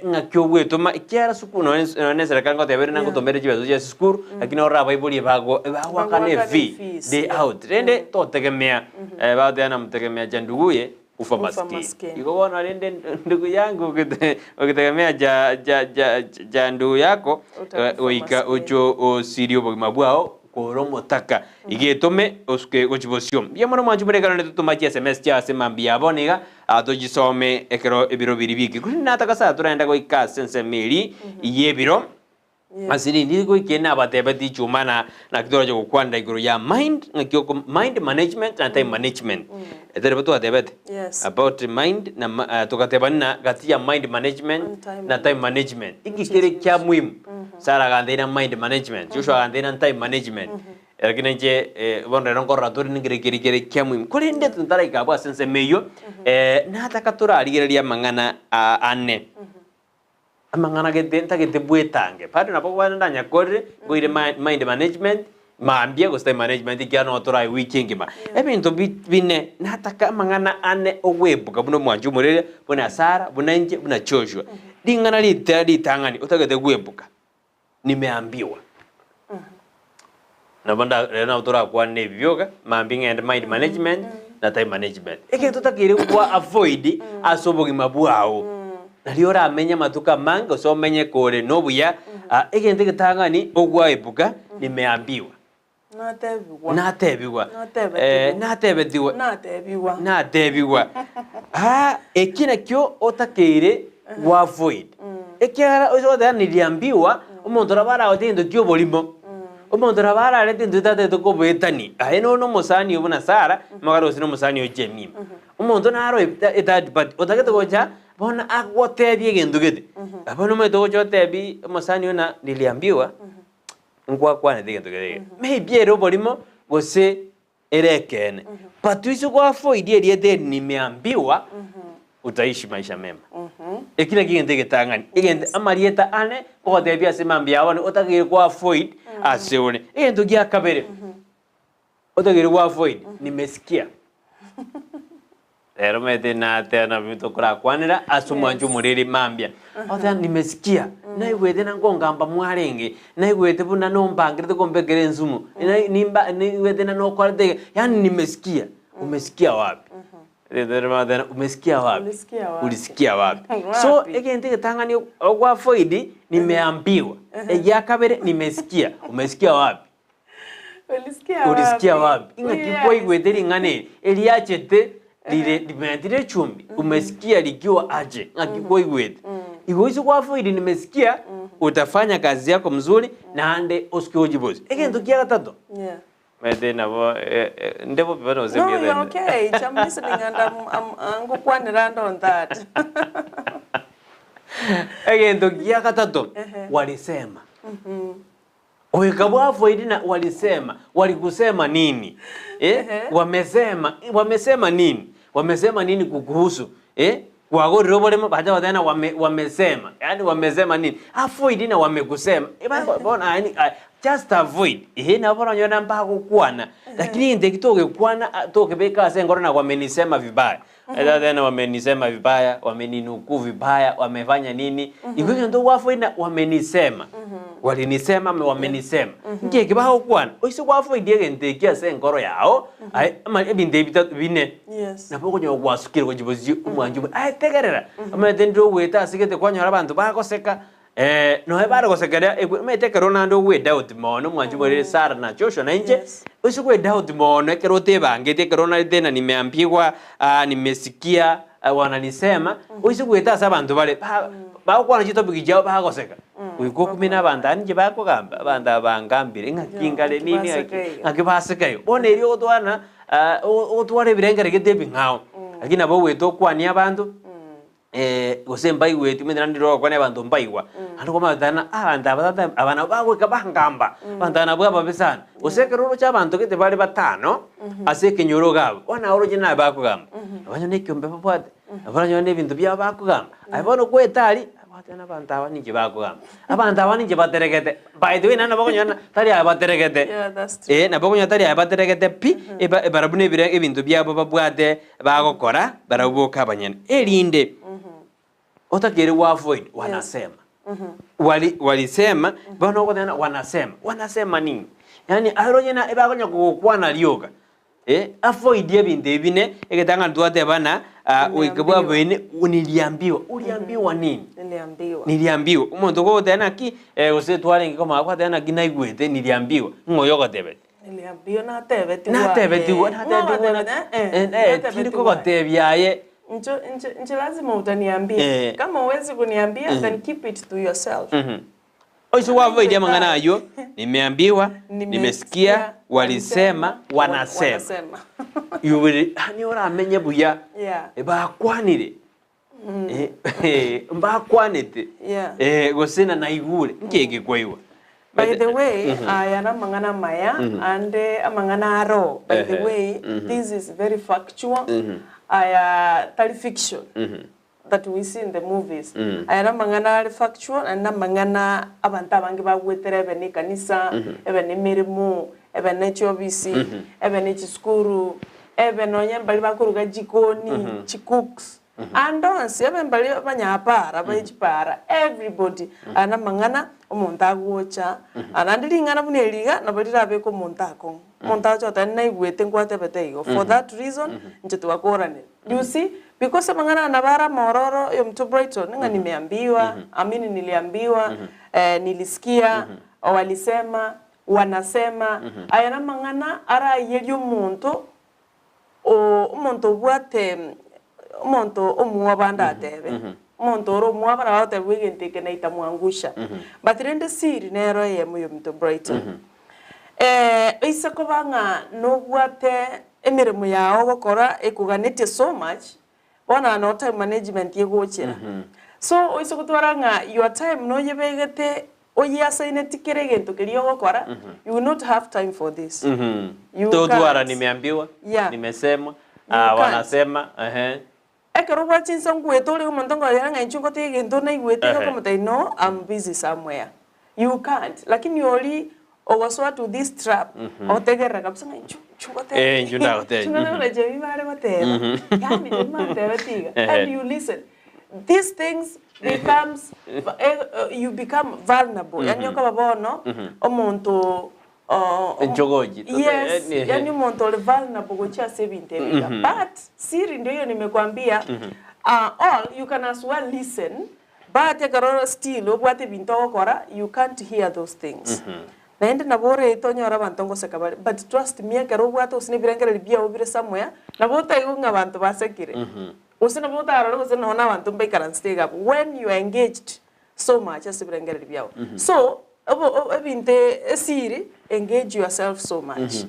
Ng'aki ogwetoma, ekiagera sukuru nonya nonya na eserekari ngoteba ere nagotomere chibesa chia esukuru, lakini orore abaibori ebago ebagoakana Bagoakana efee efees, day yeah. out. Rende totegemea bagoteba namtegemea cha nduguye hufa Hufa maskini. maskini. Igo bono rende ndugu yangu okite okitegemea cha cha cha cha ndugu yako Utakufa goika maskini. oche osirie obogima bwao kore omotaka. Iga etome osuke gochia bosio. Mbuya mono mwanche more ekero totoma chi sms chia ase mambia ya bono iga, tochisome ekero ebiro biria biike. Korende nataka saa torende goika ase ensemo eria y'ebiro, ase rindi goika nabatebeti chuma na naki torache gokwanera igoro ya mind, ng'aki oko mind management na time management. Etari bo twatebete? Yes. About mind na ma togateba ng'a gati ya mind management And time na time management. Inki kere kia muhimu? Sarah aganteina mind management, Joshua aganteina time management. Lakini inche bono rero nkorora tore nkere kere kere kia muhimu. Korende totaraika abwo ase ensemo eyio, nataka torarigereria amang'ana ane. Amang'ana gete ntagete bwetange. Bado nabo kwane ndanyakorire, nkoire mind management, mambia gose time management ekiagera nogo torae wiki engima. Ebinto bine, nataka amang'ana ane ogwebuka buna omwanchi omoreria, buna Sarah, buna inche, buna Joshua. Ring'ana rita ritang'ani otagete gwebuka, nimeambiwa. Nabo nda rero nabo torakwane ebi bioka, mambia ng'ende mind management na time management. Egento otakeire kwa avoid ase obogima bwao, nario oramenye amatuko amange gose omenye kore nobuya, egento egetang'ani ogwaepuka nimeambiwa. Natebigwa. Natebigwa. Natebetigwa. Natebetigwa. Natebigwa. Natebigwa. Ah, eki nakio otakeire gwa avoid. Ekiagera oise goteba niliambiwa, omonto nabo aragote egento kia oborimo. Omonto nabo ararete intwe tatagete koboetania, aye nonya na omosani oo buna Sarah, omogare gose na omosani oo Jemima. Omonto naro e third party, otagete gocha bono agotebie egento gete. Bono omanyete ogocha otebi omosani oo ng'a niliambiwa, nkwakwanete egento kere iga. Maybe ere oborimo gose ere ekeene, but ase goavoid erieta eri nimeambiwa, utaishi maisha mema. Eki nakio egento egetang'ani, egento amarieta ane ngogotebia ase mambia aya bono otakeire goavoid ase ore. Egento gia kabere, otakeire goavoid, nimesikia. Rero omanyete nateba nabio tokorakwanera ase omwancho omoriri mambia. Ogoteba nimesikia, naigwete na nkongamba mwarenge, naigwete buna nombangerete kombekera ensumu, nai nimba naigwete na nokorete iga, yaani nimesikia, umesikia wapi? Umesikia wapi? Ulisikia wapi? Ulisikia wapi? So Wapi? egento egetang'ani ogwavoid nimeambiwa, egia kabere nimesikia, umesikia wapi? Ulisikia Orisikia wapi? Ing'aki Yes. kwaigwete ring'ana eri eriachete rire rimentire echumbi, umesikia likiwa aje? Ng'aki kwaigwete? Igo ase gwafoiri nimesikia, utafanya kazi yako mzuri naende osike ojibosie. Egento kia gatato, Yeah. omanyete nabo eh, eh, nde bobe bono gose No, mbuya you're tari? okay. I'm listening and I'm, I'm, ngokwanera ande on that. Egento gia gatato, Ehe. walisema. Goika bwafoiri na walisema, walikusema nini? Eh? Ehe. Wamesema, wamesema nini? Wamesema nini kukuhusu? Eh? Kwagorire oboremo bacha goteba ng'a wame, wamesema. Yaani wamesema nini? Avoid na wamekusema. Eh, ba- bono yaani ah, just avoid. Ehe nabo oronyore na mbagokwana. Lakini egento eki togekwana ah, tokebeka ase enkoro na wamenisema vibaya. Eta tena wamenisema vibaya, wameninukuu vibaya, wamefanya nini. Igo egento gwafoina wamenisema. Walinisema ama wamenisema. Nki eki bagokwana? Oise gwafoidia egento eki ase enkoro yao, aye ama ebinto ebi bitato bine. Yes. Nabo okonyora gwasukire gochia bosio omwancho obo, aye tegerera, omanyete ndire ogoeta ase gete kwanyora abanto bagoseka, Nonya bare gosekeria ekwe, omanyete ekero naende ogwedoubt mono mwanche morere Sarah na Joshua na inche, Yes. ase ogwedoubt mono ekero otebangeti ekero onarete na nimeambiwa ah, nimesikia ah, wananisema, oise goeta ase abanto bare ba- bagokwana chitopic chiabo bagoseka, goika okumia na abanto aba ninche bakogamba, abanto aba bangambire ng'aki Yeah, nkare ng'aki nini baseka ng'aki iga. ng'aki baseka igo. Bono erio ogotwana ogotwara ebirengero gete ebing'ao, lakini nabo ogoeta okwanie abanto. Gose mbaigweti, omanyete naende ndire ogokwana abanto mbaigwa, naende okomanya ng'a abanto aba tata aba nabo bagoika bangamba, abanto aba nabwo ababe sana. Gose ekero oroche abanto gete bare batano, ase ekenyoro iga abwo, bono naye oroche naye bakogamba, abanyene na ekiombe babwate, abanyene na ebinto biabo bakogamba, aye bono kweta aria, abwate na abanto aba ninki bakogamba, abanto aba ninki bateregete, by the way naende nabo okonyora ng'a tari aya bateregete, Yeah, that's true. eh, nabo okonyora tari aya bateregete pi, eba barabwo na ebire ebinto biabo babwate Bagokora barabwo boka abanyene, erinde otakeire gwa-avoid wanasema. Wali walisema, bono ogoteba ng'a wanasema, wanasema nini? Yaani aro onye na ebakonya kogokwana rioka, eh, avoid ebinto ebi bine, egetang'ani twateba ng'a goika Niliambiwa. bwaboene niliambiwa, uliambiwa nini? Niliambiwa. Niliambiwa, omonto ogoteba naki, gose twarenge komaa gwateba naki naigwete niliambiwa, ng'o oyo ogotebeti? Niliambiwa natebetigwa Natebetigwa, eh, natebetigwa ng'o na- eh, eh, eh, natebetigwa. tindi kogotebia aye. Ncho nche nche lazima utaniambia. Eh. Kama huwezi kuniambia then keep it to yourself. Oise gwavoirie amang'ana ayio, nimeambiwa, nimesikia, walisema, wanasema. Wanasema. You will, yaani oramenye buya, Yeah. bakwanire, Mbakwanete, Yeah. eh, gose na naigure, nki eke kwaigwa? By the way, aya namang'ana amaya, ande amang'ana aro, by the Ehe. way, this is very factual, aya tari fiction that we see in the movies. Aya namang'ana are factual, naende namang'ana abanto abange bagwetera ebe ne ekanisa, ebe ne emeremo, ebe ne chiofisi, ebe ne chisukuru, ebe nonye mbaria bakoruga jikoni, chicooks, Ande onsi abe mbaria abanyapaara be chipaara, everybody, aya namang'ana omonto agocha, naende ring'ana buna eri iga nabo rirabeke omonto akong'u. Omonto agocha goteba naigwete nkwatebete igo, for that reason inche twakoranire. You see, because amang'ana aya nabo are amaororo oyo omonto Brighton ng'a nimeambiwa, I mean niliambiwa, nilisikia, walisema, wanasema, aya namang'ana arayerie omonto Omonto obwate omonto omwoba ndatebe, omonto ore omwoba nabo agoteba egento eke naitamwangusha. But rende siri nero eyemo yominto Brighton. Oise koba ng'a nobwate emeremo yao ogokora ekoganetie so much, bono noo time management egochera. So oise gotwara ng'a your time noyebegete oyeassigneti kera egento keria ogokora, you will not have time for this. You Totwara can't. nimeambiwa, Yeah. nimesemwa, You ah, can't. wanasema, ehe. Ekero obwate chinsa ngwete ore omonto nkorera ng'a inche ngotiga egento naigwete iga Ehe. okomotebia no I'm busy somewhere. You can't. Lakini oria ogosoa to this trap, otegerera kabisa ng'a inchu inchu ngotebe Eh, inchu ndagotebia. inchu ngotebe buna Jemimah are goteba. Yaani Jemimah antebeti iga. Ehe. And you listen. These things becomes you become vulnerable. Yaani okoba bono omonto Enchogochi. Yes, yani omonto ore vulnerable gochia ase ebinto ebi iga. But siri ndio hiyo nimekwambia, all you can as well listen, but ekero still obwate ebinto ogokora, you can't hear those things. Naende nabo oraete onyore abanto ngoseka bare, but trust me ekero obwate gose na ebirengererio biago bire somewhere, nabo otaigwe ng'a abanto basekire. Gose nabo otarore gose nonye na abanto mbaikaransete iga abwo. When you are engaged so much ase ebirengererio biao. So, obo o ebinto esiri, engage yourself so much.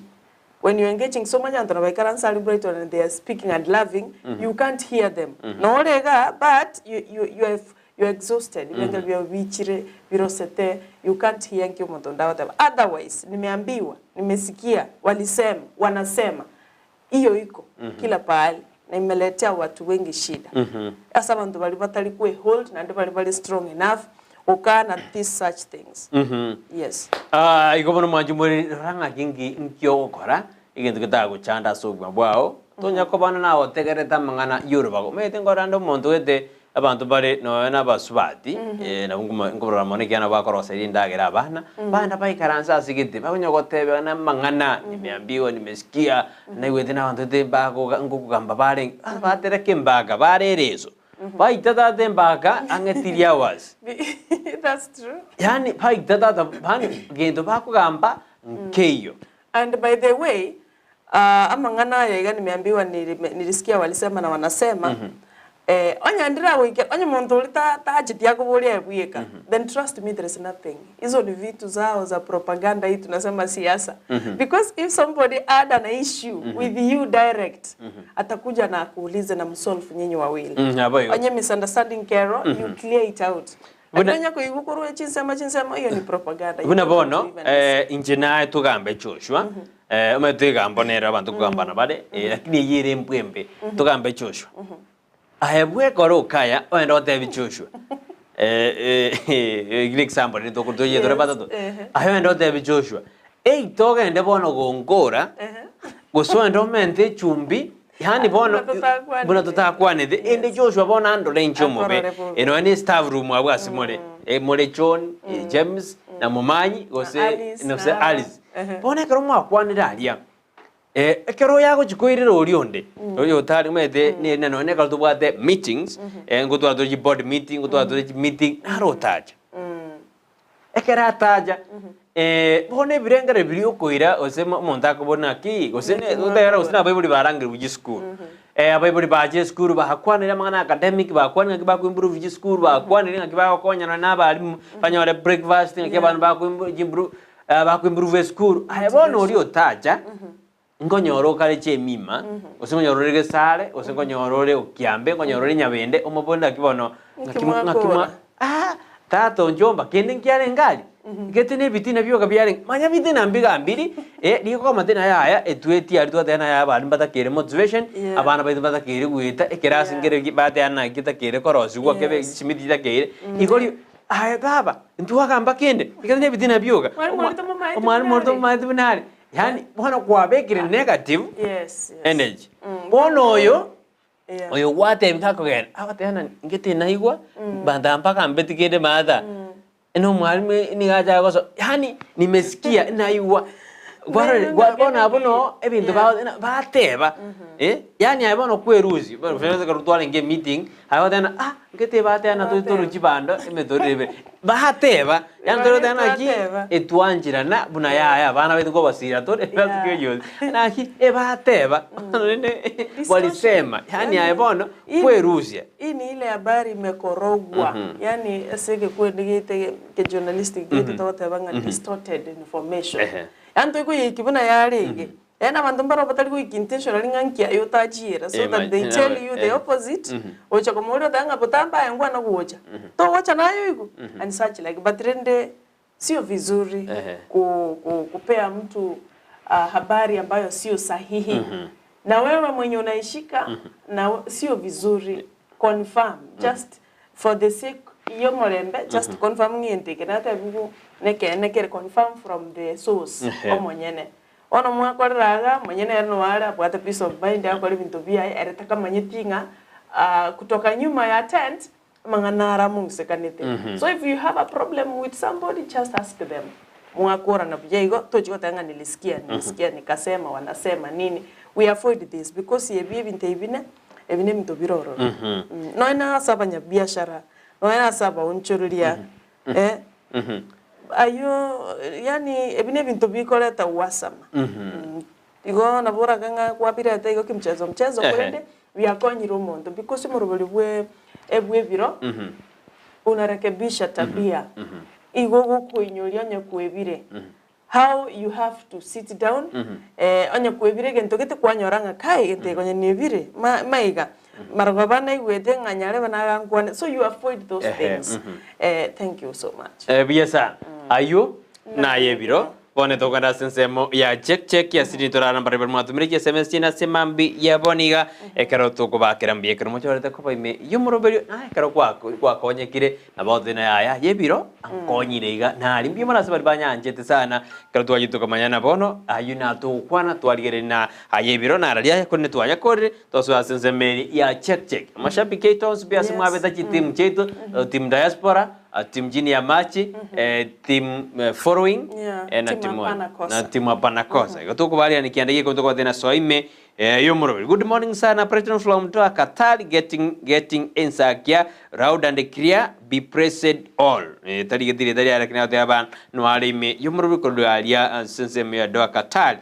When you're engaging so much abanto nabaikaranse aria Brighton and they are speaking and laughing, you can't hear them. Nore igaa but you you you are you are exhausted, ebirengererio biao biichire, birosete, you can't hear nki omonto onde agoteba. Otherwise, nimeambiwa, nimesikia, walisema, wanasema, Iyo iko kila pahali na imeletea watu wengi shida. Ase abanto baria batari kwe hold naende baria bare strong enough gokana these such things. Yes. Ah, igo bono mwanche more rora ng'aki nki nki ogokora egento getagochanda ase obogima bwao, tonya koba nagotegerete amang'ana y'orobago. Omanyete nkorora omonto gete Abanto bare nonya nabasubati, nabwo nkobarora mono ekiagera nabo bakoroseria endagera abana, bande baikaranse ase gete, bakonya gotebana amang'ana, nimeambiwa, nimesikia, naigwete nabanto gete bagoga ngokogamba barenge, ah batereka embaga, barereso, baita tata embaga ang'e three hours. That's true. Yaani baita tata yaani gento bakogamba nkeiyo. And by the way, Amang'ana aya iga nimeambiwa nilisikia walisema na wanasema, onye ndiragoike onye omonto oria ta tacheti akoboria aye bweka, then trust me there is nothing. Hizo ni vitu zao za propaganda hii tunasema siasa. Because if somebody had an issue with you direct, atakuja na akuulize na msolve nyinyi wawili. Nabo igo. Onye misunderstanding kero, you clear it out. Buna- Lakini onye koigwa korwa chinsemo chinsemo, iyo ni propaganda. You Buna don't bono, even listen. inche naye togambe Joshua, omanyete egambo nere abanto kogambana bare, lakini eyio ere embwa embe, togambe Joshua. Aye bwekore okaya, ogende otebi Joshua, eki ne example rende toko toyie tore Yes, batato. ehe. Aye ogende otebi Joshua, ei togende bono gonkora, gose ogende omente echumbi, yaani bono Buna totakwanete. buna totakwanete, ende Joshua bono andore inche omobe, Akorore bobe. nonya ne staff room abwo ase more, more John, James, na Momanyi, gose Alice, gose na- Alice. Ehe. Bono ekero mwakwanire aria, ekero oyagochia koirera oria onde, oyo otari omanyete ne na nonya ekero tobwate meetings, ngotwara tore chiboard meeting, ngotwara tore chimeeting, naro otacha. Ekero atacha, bono ebirengererio biria okoira gose omonto akobora naki, gose ne totagera gose na abaibori barangerigwe chisukuru. Abaibori bacha esukuru bakwanire amang'ana academic, bakwanire ng'aki bako improve chisukuru, bakwanire ng'aki bagokonyana na abalimu, banyore breakfast, ng'aki abana bako improve bako improve esukuru. Aye bono oria otacha, nkonyora okare chemima, gose nkonyora ore gesare, gose nkonyora ore okiambe, nkonyora ore nyabende, omobori naki bono, Naki ng'aki mwa ng'aki mwa mwakora. ah, tata onchomba, kende nkiarenge aria, gete na ebitina bioka biarenge, manya bitina mbigambiri, rigokoma tena yaya, etweti aria twateba naye abana mbatakeire motivation, Yeah. abana baito mbatakeire goeta, ekerasi Yeah. nkere bateba naki getakeire korosigwa kebe Yes. chisimiti chitakeire, igo ri aye baba, ntwagamba kende, ekero na ebitina bioka, Mwalimu oria tomomaeti omwalimu buna oria are. tomomaeti buna are. Yaani bono kwabekire negative Yes, yes. energy. Bono oyo Yeah. oyo gwatebi gakogenda agoteba ng'a ngete naigwa banta mpaka mbetigende maatha ene omwalimu nigo acha goso yaani nimesikia naigwa Gwarore Naigwa gwa ng'a bono abwo kende noo ebinto Yeah. bao bateba yaani aye bono kwerusia bono ekero twarenge emeeting aye ogoteba ng'a ah ngete bateba na Bateba. toruchi chibando emetoriro ebere bateba yaani Baria tore naki twateba. etwancherana buna yaya abana baito nkobasira tore Yeah. yeah. Naki ebateba rende walisema yaani aye bono Hii- kwerusia Hii ni ile habari imekorogwa yani ase egekweri gete ke journalistic gete togoteba ng'a distorted information Ehe. Yaani toikoyeiki buna yarenge. Yaani abanto mbaro batari goika intentionally ng'a nki aye otachiera so Eh, that they ma- tell you the eh. opposite, gocha komoboria otebe ng'a botambe aye nkwana gocha. Togocha naye oigwe? And such like. But rende sio vizuri Ehe. ku, ku, kupea mtu habari ambayo sio sahihi. Na wewe mwenye unaishika na sio vizuri confirm just for the sake y'omorembe just confirm ng'a egento eke natebiwu nekeene kere confirm from the source Ehe. omonyene. Bono mwakorera iga monyene ere noyo are abwate peace of mind agokora ebinto biaye ere takamanyeti ng'a kutoka nyuma ya tent amang'ana aro among'isekanete. So if you have a problem with somebody just ask them. Mwakorana buya igo tochi goteba ng'a nilisikia nilisikia nikasema wanasema nini we avoid this because ebi ebinto ebi bine ebi nebinto bire ororo. Nonya na ase abanyabiashara nonya na ase abaonchoreria eh aywo yaani ebi nebinto bikoreta uhasama. Igo nabo orake ng'a kwabirete igo kimchezo mchezo korende biakonyire omonto because omorobori bwe ebw'ebiro unarekebisha tabia igo ogokoinyoria onye kwebire how you have to sit down onye kwebire egento gete kwanyora ng'a kai egento eke konya nebire ma maiga marogoba naigwete ng'a nyarebe nagankwane so you avoid those things thank you so much. Buya sana. Aywo naye ebiro. Bono tokogenda ase ensemo ya check check ase riria torara mbarabwo baria mwatumire chiSMS chiaino ase mambia ya bono iga ekero tokobakera mbuya ekero mochorete koba ime y'omoroberio na ekero gwakonyekire nabo otebe yaya y'ebiro ankonyire iga nari mbuya mono ase baria banyanchete sana ekero twachire tokamanyana bono aywo natogokwana twarigereria na aya ebiro nararia aya korende twayakorire tosoe ase ensemo eria ya check check. Amashabiki aito onsi pi ase mwabete chitimu chiaito team diaspora Team Junior Machi, team following, Yeah, na team team hapana kosa. na team hapana kosa. Igo tokobariani kianda geko tokobate soa ime y'omoroberi. Good morning sana President from Doha Qatar getting getting ensakia loud and clear be blessed all. Tari getiri tari are kina goteba noare ime y'omoroberi korwa aria ase ensemo ya Doha Qatar.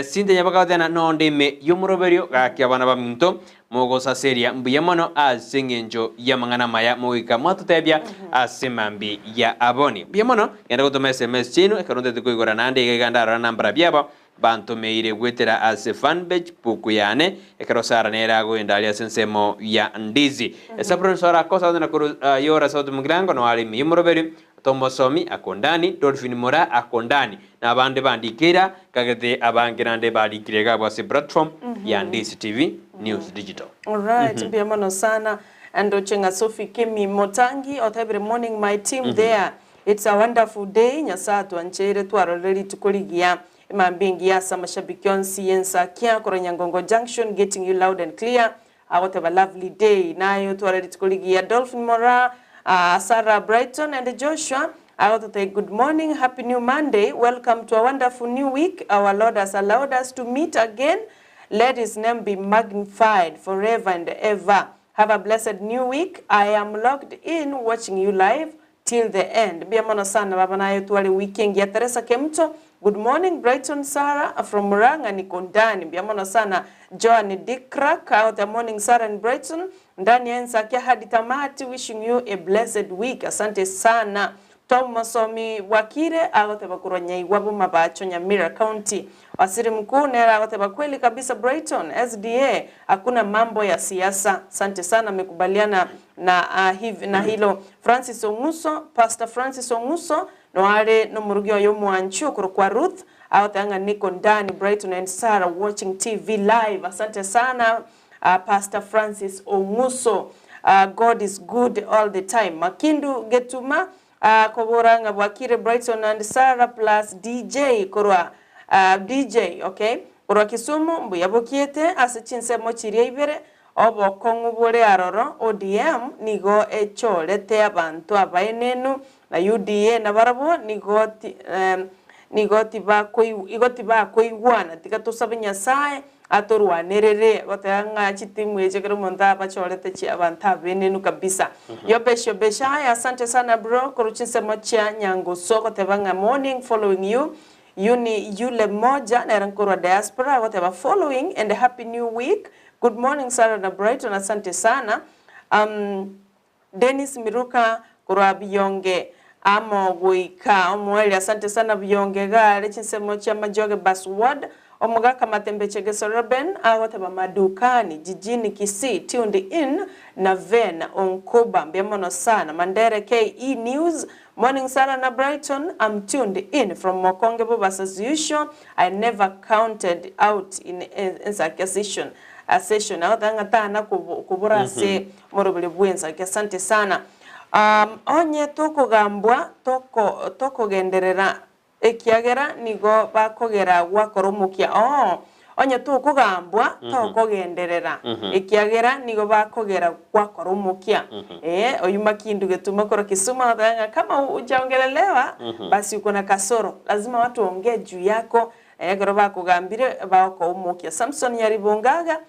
Cynthia Nyabaka goteba nonde ime y'omoroberio gaki abana baminto Mogosaseria mbuya mono ase engencho y'amang'ana amaya mogoika mwatotebia ase mambia ya aboni. Mbuya mono, genda gotoma sms chiaino ekero ntete koigora naende iga iga ndarora nambara biabo bantomeire goetera ase fanpage book yane ekero Sarah nere agoenda aria ase ensemo ya Ndizi. Esaburo Sora akosa na korwa Yora South Mugirango no are ime y'omoroberi Tomosomi ako ndani, Dolphin Moraa ako ndani, na abande bandike ira, kagete abange naende barikire iga abwo ase platform ya Ndizi TV News Digital. Alright, mbuya mono sana. Ndoche ng'a Sophie Kimi Motangi otebire morning my team there. It's a wonderful day. Nyasae atwancheire twarorire rituko rigiya. Emambia engiya ase amashabiki onsi y'ensakia korwa Nyangongo Junction getting you loud and clear. Agoteba lovely day naye otware rituko rigiya Dolphin Moraa, Sarah Brighton and Joshua agototebia good morning happy new Monday welcome to a wonderful new week our Lord has allowed us to meet again let his name be magnified forever and ever have a blessed new week I am locked in watching you live Till the end. Mbuya mono sana baba naye otware wiki engiya Teresa Kemuto Good morning Brighton Sarah from Murang'a niko ndani mbuya mono sana Joan Dikrak out the morning Sarah and Brighton ndani ya ensakia hadi tamati wishing you a blessed week asante sana Tom Mosomi Bwakire agoteba korwa Nyaigwa Bomabacho Nyamira County Waziri Mkuu nere agoteba kweli kabisa Brighton SDA hakuna mambo ya siasa asante sana amekubaliana Na hiv na hilo Francis Ong'uso, Pastor Francis Ong'uso, noare nomorugi oye omwanchi okorokwa Ruth, agoteba ng'a niko ndani Brighton and Sarah watching TV live. Asante sana Pastor Francis Ong'uso. God is good all the time. Makindu Getuma akobora ng'a bwakire Brighton and Sarah plus DJ korwa DJ okay korwa Kisumu mbuya bokiete ase chinsemo chiria ibere Obokong'u bore aroro, ODM nigo echorete abanto abaenenu, na UDA nabarabwo nigo nigo igo tibakoigwana. Tiga tosabe Nyasae atorwanerere goteba ng'a chitimu echi ekero omonto abachorete chi abanto abaenenu kabisa. Yobesh Yobesh aya asante sana bro korwa chinsemo chia Nyangusu goteba ng'a morning following you Yuni yule moja nere nkorwa diaspora goteba following and happy new week Good morning Sarah na Brighton asante sana um, Dennis Miruka korwa Biyonge Amo goika omoerio. Asante sana Buyonge iga are chinsemo chia Majoge Bus Ward. Omogaka Matembe Chegeso Reuben agoteba Madukani, Jijini Kisii, tuned in na Ven Onkuba. Mbuya mono sana. Mandere KE News, Morning Sarah na Brighton, am tuned in from Mokonge Bobas as usual, I never counted out in Ensakia session. Session. Agoteba ng'a tana kobora ase omoroberi bw'Ensakia. Asante sana. Onye tokogambwa toko tokogenderera, ekiagera nigo bakogera gwakora omokia oo. Onye tokogambwa tokogenderera, ekiagera nigo bakogera gwakora omokia. Ee, oyio Makindu Getuma korwa Kisumu agoteba ng'a kama hujaongelelewa basi uko na kasoro, lazima watu waongee juu yako, ekero bakogambire bagokoa omokia. Samson Nyaribungaga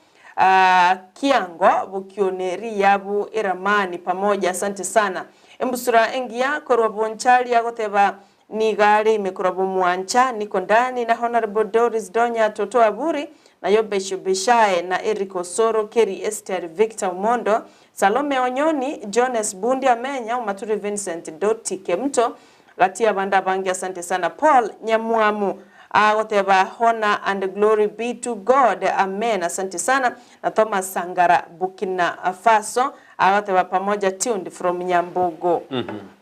Kiango bokione riyabu eramani pamoja asante sana. Embusura engiya korwa Bonchari agoteba nigo are ime korwa Bomwancha niko ndani na Honourable Doris Donya Toto Aburi na Yobesh Obishae na Eric Osoro Kerry Esther Victor Omondo Salome Onyoni Jones Bundi Amenya Omaturi Vincent Doti Kemuto Gati y'abande abange asante sana Paul Nyamwamu agoteba Honor and glory be to God amen asante sana na Thomas Sangara Burkina Faso agoteba pamoja tuned from Nyambogo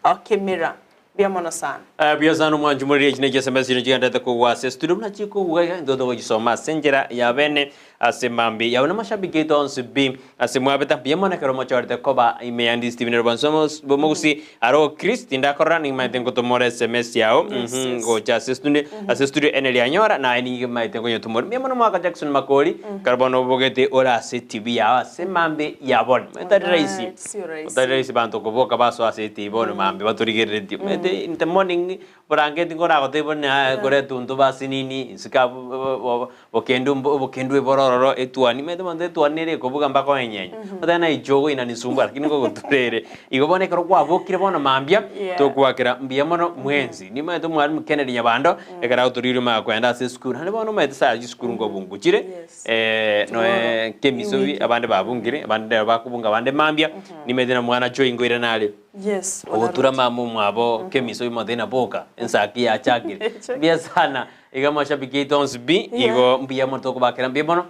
Okimira mbuya mono sana. Buya sana omwanchi moriri echi nechi SMS chino chigenderete kogwa ase estudio buna chikogwa iga intwe togochisoma ase enchera ya bene Ase mambia yao namashabiki aito onsi pi ase mwabete mbuya mono ekero mochorete koba ime ya Ndisi TV Nairobi onsi bomogusi aro Chris tindakorora nimaete ngotomora SMS yao Yes, yes. gocha ase studio ase studio ene rianyora naye nimaete ngonyetomora mbuya mono mwaka Jackson Makori ekero bono obogete ore ase TV yao ase mambia ya bono etari rahisi Alright, sio rahisi. otari rahisi banto koboka basoa ase eTV bono mambia batorigereretie omanyete in the morning Borangeti nkoragotebie buna kore etunto basinini isiko abwo bokendu obokendu eborororo etuani omanyete monto etuani nere ekobuga mpaka oenyenye otebe naye ichogo inanisumbua lakini ngogoturere igo bono ekero kwabokire bono mambia Yeah. togoakera mbuya mono mwensi nimanyete omwalimu Kennedy Nyabando ekero agotoririe omanye koenda ase esukuru naende bono omanyete saa chisukuru nkobungu chire Yes. noe kemisobi abande babungire abande nabo bakobunga abande mambia nimanyete na mwana Joy nkoirana are. Yes, Ogotura mama omwabo kemiso imote na boka ensaki yachakire mbuya sana iga amashabiki aito onsi pi igo mbuya mono tokobakera mbuya mono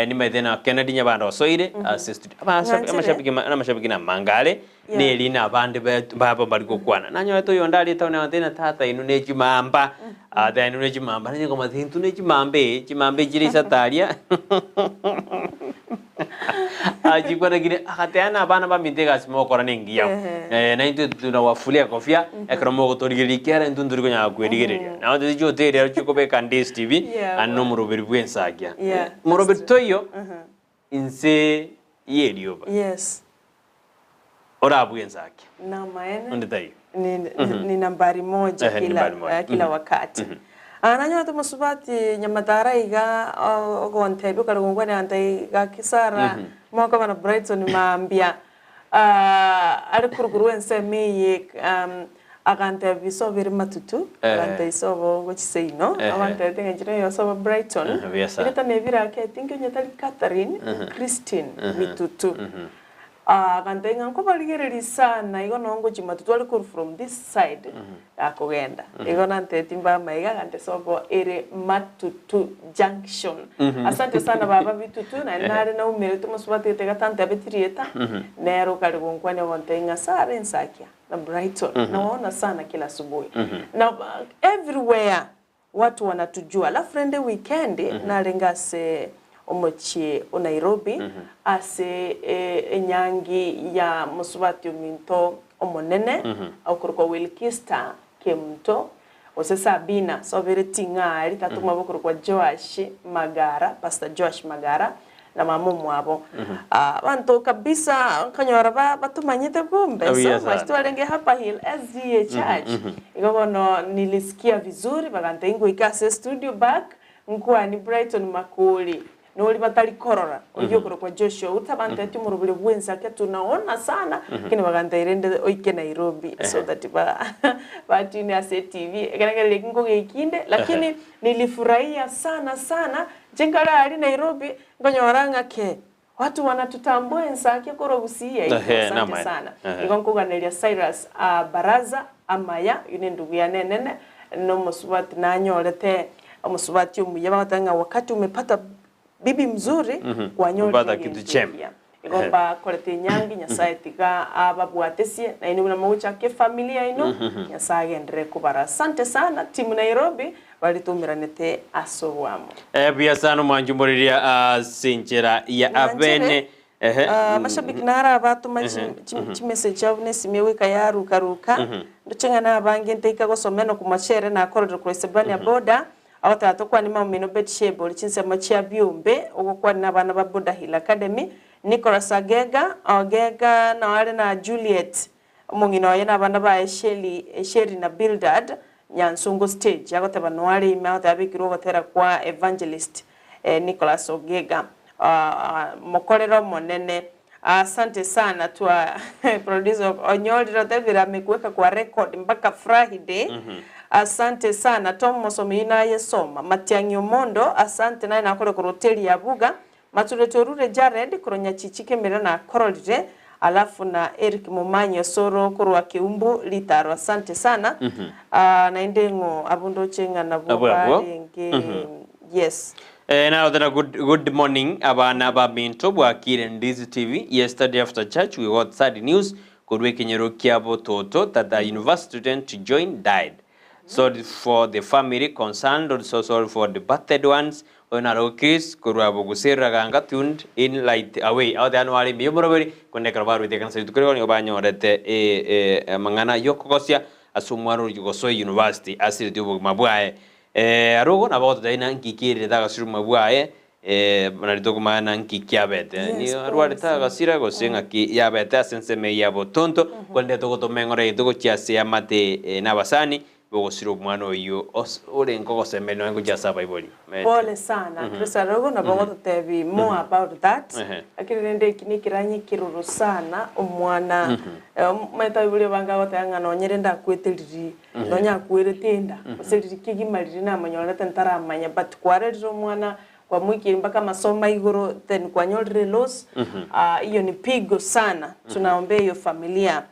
nimaete na Kennedy Nyabando osoire ase studio Ng'anchire. amashabiki amashabiki na amanga are Yeah. neri na abande babo mbari gokwana nanyorete oyonde aria etown agotebi ng'a tata inwe ne chimamba tata inwe ne chimamba nainche nkomotebia intwe ne chimamba ee chimamba echire isato aria Achikwanekire agateba na abana baminto egasi mogokora nengiya. Ehe. Eh, naintwe tunawafulia kofia ekero mogotorigereria ekiagera intwe ntori konyara kwerigereria. Nabo tari chihoteli ero chikobeka Ndisi TV Yeah, naende nomoroberi bw'ensakia. Yeah, Moroberi that's true. toiyo inse y'erioba Yes. orabue ensakia. Namaene. Onde taiyo. Ni, ni nambari moja Ehe, ni kila, nambari moja. eh, kila wakati. Ah, nanyorete mosubati nyamatara iga ogontebia okare gonkwanera ante iga Kisara mokoba na Brighton mambia ah, are korwa ensemo eye um, agantebia isobo ere matutu agantebia isobo gochia seino agantebia ng'a inche naye osobo Brighton Ehe, buya sana. erita nebirake I think onye tari Catherine Christine Mitutu Agantebia ng'a nkobarigereria sana, igo noo ngochia matu tware korwa from this side gakogenda. Igo nantebetie mbama iga agantebia sobo ere Matutu Junction. Asante sana baba Bitutu, naende nare naumerete omosubati gete gatantebetie rieta, nere okare gonkwania ogontebia ng'a Sarah ensakia na Brighton, nawaona sana kila asubuhi. Na everywhere Watu wanatujua. Alafu rende weekend narenge ase omochie o Nairobi ase enyangi ya mosubati ominto omonene okorokwa Wilkista Kemunto gose Sabina sobere ting'ari tata omwabo okorokwa Joash Magara, Pastor Joash Magara na mama omwabo. Abanto kabisa nkonyora batomanyete kumbe Buya so much sana. twarenge Upper Hill SDA Church. Igo bono nilisikia vizuri bagantebia ngoike ase estudio back nkwani Brighton Makori nori batari korora oyio okorokwa Joshua Outa bantebetie omorobori bw'ensake tunaona sana lakini bagantebia rende oike Nairobi so that ba batune ase etv ekerengererio eki nkogekinde lakini nilifurahia sana sana inche nkare aria Nairobi Nkonyora ng'a ke. Watu wanatutambua ensake korwa Gusii yaito. Ehe, Asante namaene. sana. Ehe. Igo nkoganeria Cyrus ah, Baraza amaya, oyio ne endugu yane enene, na omosubati nanyorete omosubati omuya bagoteba ng'a wakati umepata bibi mzuri kwanyorire Umepata egento kitu chema. ekiya. Igo mbakorete enyangi Nyasaye tiga ababwatesie nainwe buna mogochaka efamiri yaino Nyasaye agenderere kobara. Asante sana team Nairobi baria toumeranete ase oboamo. Buya sana omwanchi omoriria ase enchera ya Mwanchire, abene. Ehe. Amashabiki naro abatoma chimessage chiabo buna esimi egoika yaruka ruka, ndoche ng'a nabange ntaika gosoma Enock Mwachere nakorire korwa Isebania boda, agoteba tokwane Maumino Betsheba ore chinsemo chia Biombe, ogokwana na abana ba Boda Hill Academy, Nicholas Agega, Ogega nao are na Juliet omong'ina oye na abana baye Shelly, Sherry na Bildad, Nyansongo stage, agoteba nao are ime agoteba abekirwe ogotera kwa Evangelist Nicholas Ogega mokorere omonene. Asante sana twa producer onyorire otebire amekuweka kwa record mpaka Friday. Asante sana Tom mosomi naye soma. Matiang'i Omondo asante naye nakore korwa hoteli ya Buga. Matureti Orure Jared korwa Nyachichi Kemera nakororire alafu na Eric Momanyi Osoro korwa Keumbu Ritaro asante sana. Naende ng'o abwo ndoche ng'a nabwo Abwo abwo. barenge yes. Eh, narotera good, good morning abana baminto bwakire Ndizi TV yesterday after church we got sad news korwa ekenyoro kia bototo that a university student to join died sorry for the family concerned also sorry for the battered ones oyo naro Chris korwa boguserera ganga tuned in light away agote ano are mbuya omoroberi korende ekero barwete ekanisa rituko rigo nigo banyorete eh, eh, amang'ana yokogosia ase omwana oria gosoa university asireti obogima bwaye Eh, arogo nabo agototebia ng'a nki kiererete agasira obogima bwaye, eh, nari tokomanya ng'a nki kiabete. Yes, Nigo pole arwarete sana. agasira gose ng'aki yabete ase ensemo eye ya botonto, korende togotoma eng'ora yaito gochia ase eamate eh, na abasani, bogosira omwana oyio ose orenge ogosemeria nonya gochia ase abaibori. Omanyete? Pole sana Chris arogo nabo ogototebi more about that Ehe. lakini rende eki nekeranya ekeroro sana omwana omanyete abaibori abange agoteba ng'a nonye rende akwete riria Nonya akwerete enda, gose riria kegima riria namonyorete ntaramanya, but kwarerire omwana kwamoikirie mpaka amasomo a igoro then kwanyorire loss, ah hiyo ni pigo sana, tunaombea hiyo familia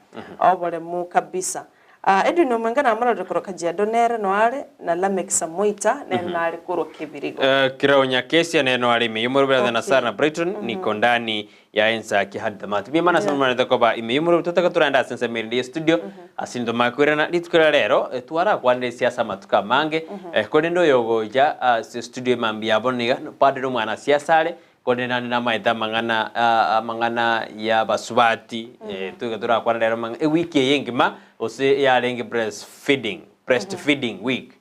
oboremu kabisa. Ah Edwin Omwenga namororire korwa Kajiado nere noare, na Lameck Samoita nere nare korwa Kebirigo. Kirao Nyakesia nere noare ime y'omoroberi Okay. Athena Sara na Brighton niko ndani ya ensaki hadi tamati. Mbuya mono ase momanyete koba ime y'omoroberi totaka torende ase ensemo erinde ye studio ase intwe makoirana rituko ria rero eh, twarakwanire siasa amatuko amange eh, korende oyogocha ase studio emambia yabo niga bado nomwana siasa are korende naende namaete amang'ana ah, amang'ana ya abasubati eh, toiga torakwana rero amang'a ewiki eye engima gose yarenge breastfeeding breastfeeding week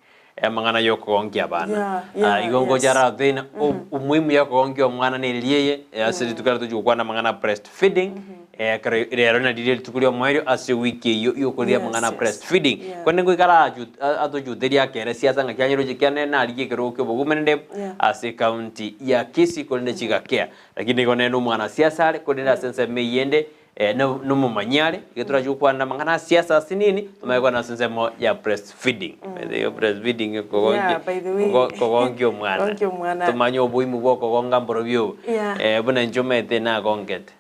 Amang'ana y'okogonkia abana. Yeah, yeah, Ah, igo ngocha yes. aratotebi ng'a o- umuhimu ya okogonkia omwana neri eye, eh, ase rituko eri tochi gokwana amang'ana a breastfeeding, eh, ekero rero nari rire rituko ria omoerio ase ewiki eyio yokoria Yes, amang'ana a yes. breastfeeding. Yeah. Korende ngoika arachu a- atochuterie akere siasa ng'aki anyeroche kiane narigie ekerogo kia obogumerende Yeah. ase ecounty ya Kisii korende chigakea. Lakini igo nere na omwanasiasa are, korende ase ensemo eyio ende Eh, no- nomomanyi are, iga torache gokwana amang'ana a siasa ase nini, tomanye gokwana ase ensemo ya breastfeeding. Igo breastfeeding kogonkia Yeah, by the way. kogo- kogonkia omwana. Kogonkia omwana. Tomanye oboimo bwa okogonga mborobio obo. Yeah. Eh, buna inche omanyete nagongete.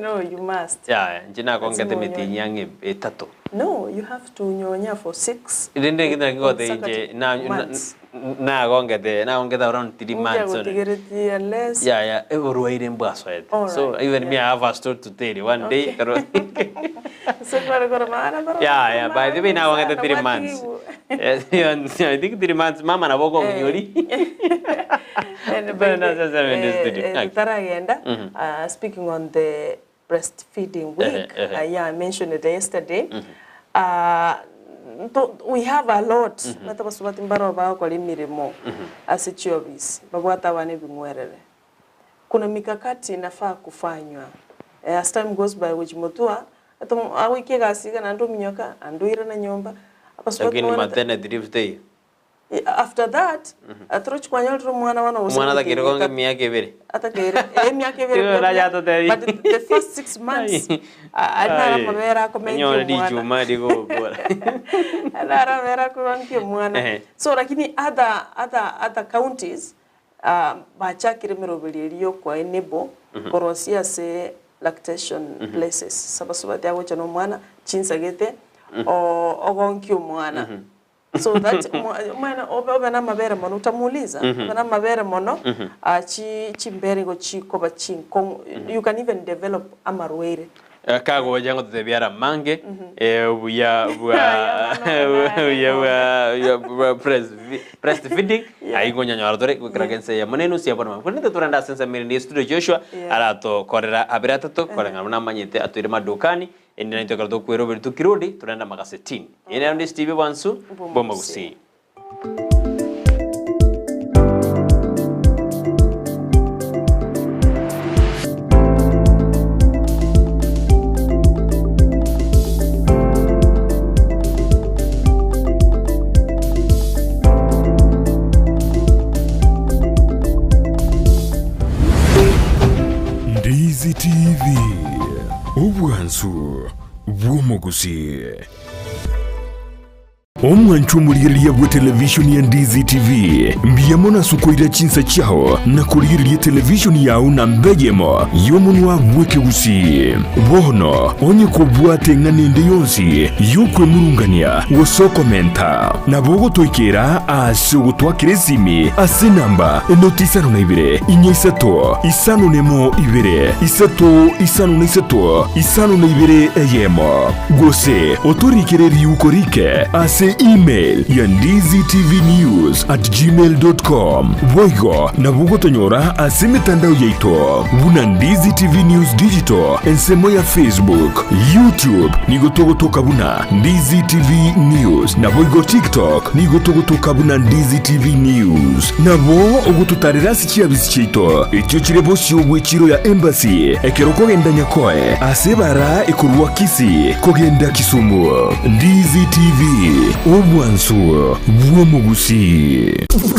no, you must. Yaya, inche nagongete Lazima emetienyi ang'e etato. No, you have to nyonya for six Rende egento naki ngotebia inche, consecutive na- na- months. nagongete nagongete around three months one. Nkiagotigeretie unless Yeah, yeah, eh, orwaire mbwasoete. Alright, So even me yeah. I have a story to tell you one day. Okay. Kero So kware kora maana bara Yeah, yeah, by the way nagongete 3 months. Eh, I think 3 months mama nabo okong'inyori. And But that's just how it is today. eh, taragenda speaking on the breastfeeding week Ehe, ehe. yeah, I mentioned it yesterday uh, nto- we have a lot bata basubati mbaro bagokora emirimo ase chiobisi babwate abana ebing'werere kuna mikakati inafaa kufanywa eh, as time goes by gochimotua agoika egasi iga naende ominyoka ande oirana nyomba abasubati Lakini bono maternity leave teiyo. Eh, after that atorochi kwanyorire omwana bono gose Omwana atakeire emetienyi konge etato. emiaka ebere. Atakeire eh, emiaka ebere Tiga buya orache buya. atotebi. But the first 6 months ari naro amabere akomentia Onyore omwana. richuma rigokora. Ari naro amabere akomentia omwana. Ehe. So lakini other other other counties. Bachakire emeroberio eria y'okoa enable korosia ase lactation places, ase abasubati agocha na omwana chinsagete ogonkia omwana so that omwana obe na amabere mono utamuuliza obe na amabere mono chimbere igo chikoba chinkong'u you can even develop amarwaire. Kagocha ngototebia ara amange obuya bwa obuya bwa bwa breast feeding ayio nkonyanyora tore goikera ense eyemo na enusu ya bono mambia. Korende torende ase ensemo ere ne studio Joshua aratokorera abere atato koreng'ana buna amanyete toire madukani erinde naintwe ekero tokweroberi tokirudi torende amagasetini. Eye nero Ndizi TV bwansu bw'omogusii. Ndizi TV, obwansu bw'omogusii. Omwancho omorigereria bw'etelevishoni ya Ndizi TV, mbuya mono ase okoira chinsa chiao na korigereria etelevishoni yao namba eyemo y'omonwa bw'ekegusii. Bono onye kobwate eng'ana ende yonsi y'okwemurungania gose okomenta, nabo ogotoikera ase ogotwakera esimi ase enamba enoti isano na ibere, inya isato, isano nemo ibere, isato isano na isato, isano na ibere eyemo. Gose otorikere riuko rike ase email ya ndizitvnews@gmail.com. Boigo nabo ogotonyora ase emetandao yaito buna Ndizi TV News Digital ensemo ya Facebook, YouTube nigo togotoka buna Ndizi TV News, naboigo TikTok nigo togotoka buna Ndizi TV News. Nabo ogototarera ase chiabisi chiaito echio chire bosio bw'echiro ya Embassy ekero okogenda Nyakoe ase ebara ekorwa Kisii kogenda Kisumu. Ndizi TV, obwansu bw'omogusii.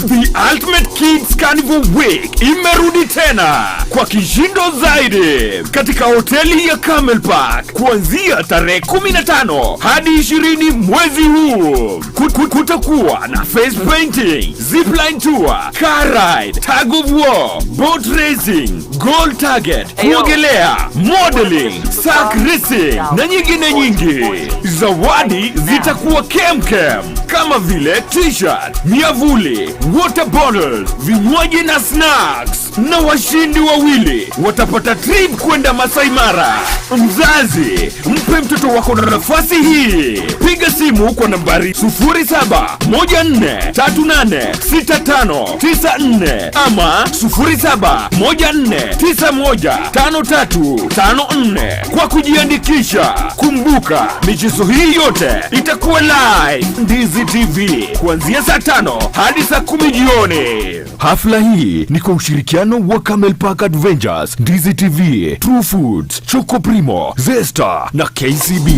The Ultimate Kids Carnival Week imerudi tena kwa kishindo zaidi katika hoteli ya Camel Park kuanzia tarehe 15 hadi 20 mwezi huu. Kutakuwa na face painting, zipline tour, car ride, tug of war, boat racing, goal target, kuogelea, modeling, sack racing na nyingine nyingi. Zawadi zitakuwa kemkem kama vile t-shirt, miavuli, water bottles, vinywaji na snacks. Na washindi wawili watapata trip kwenda Masai Mara. Mzazi, mpe mtoto wako nafasi hii. Piga simu kwa nambari 0714386594 ama 0714915354 kwa kujiandikisha. Kumbuka, michezo hii yote itakuwa live Ndizi TV kuanzia saa 5 hadi saa 10 jioni. Hafla hii ni kwa ushirikiano wa Camel Park Adventures, Ndizi TV, True Foods, Choco Primo, Zesta na KCB.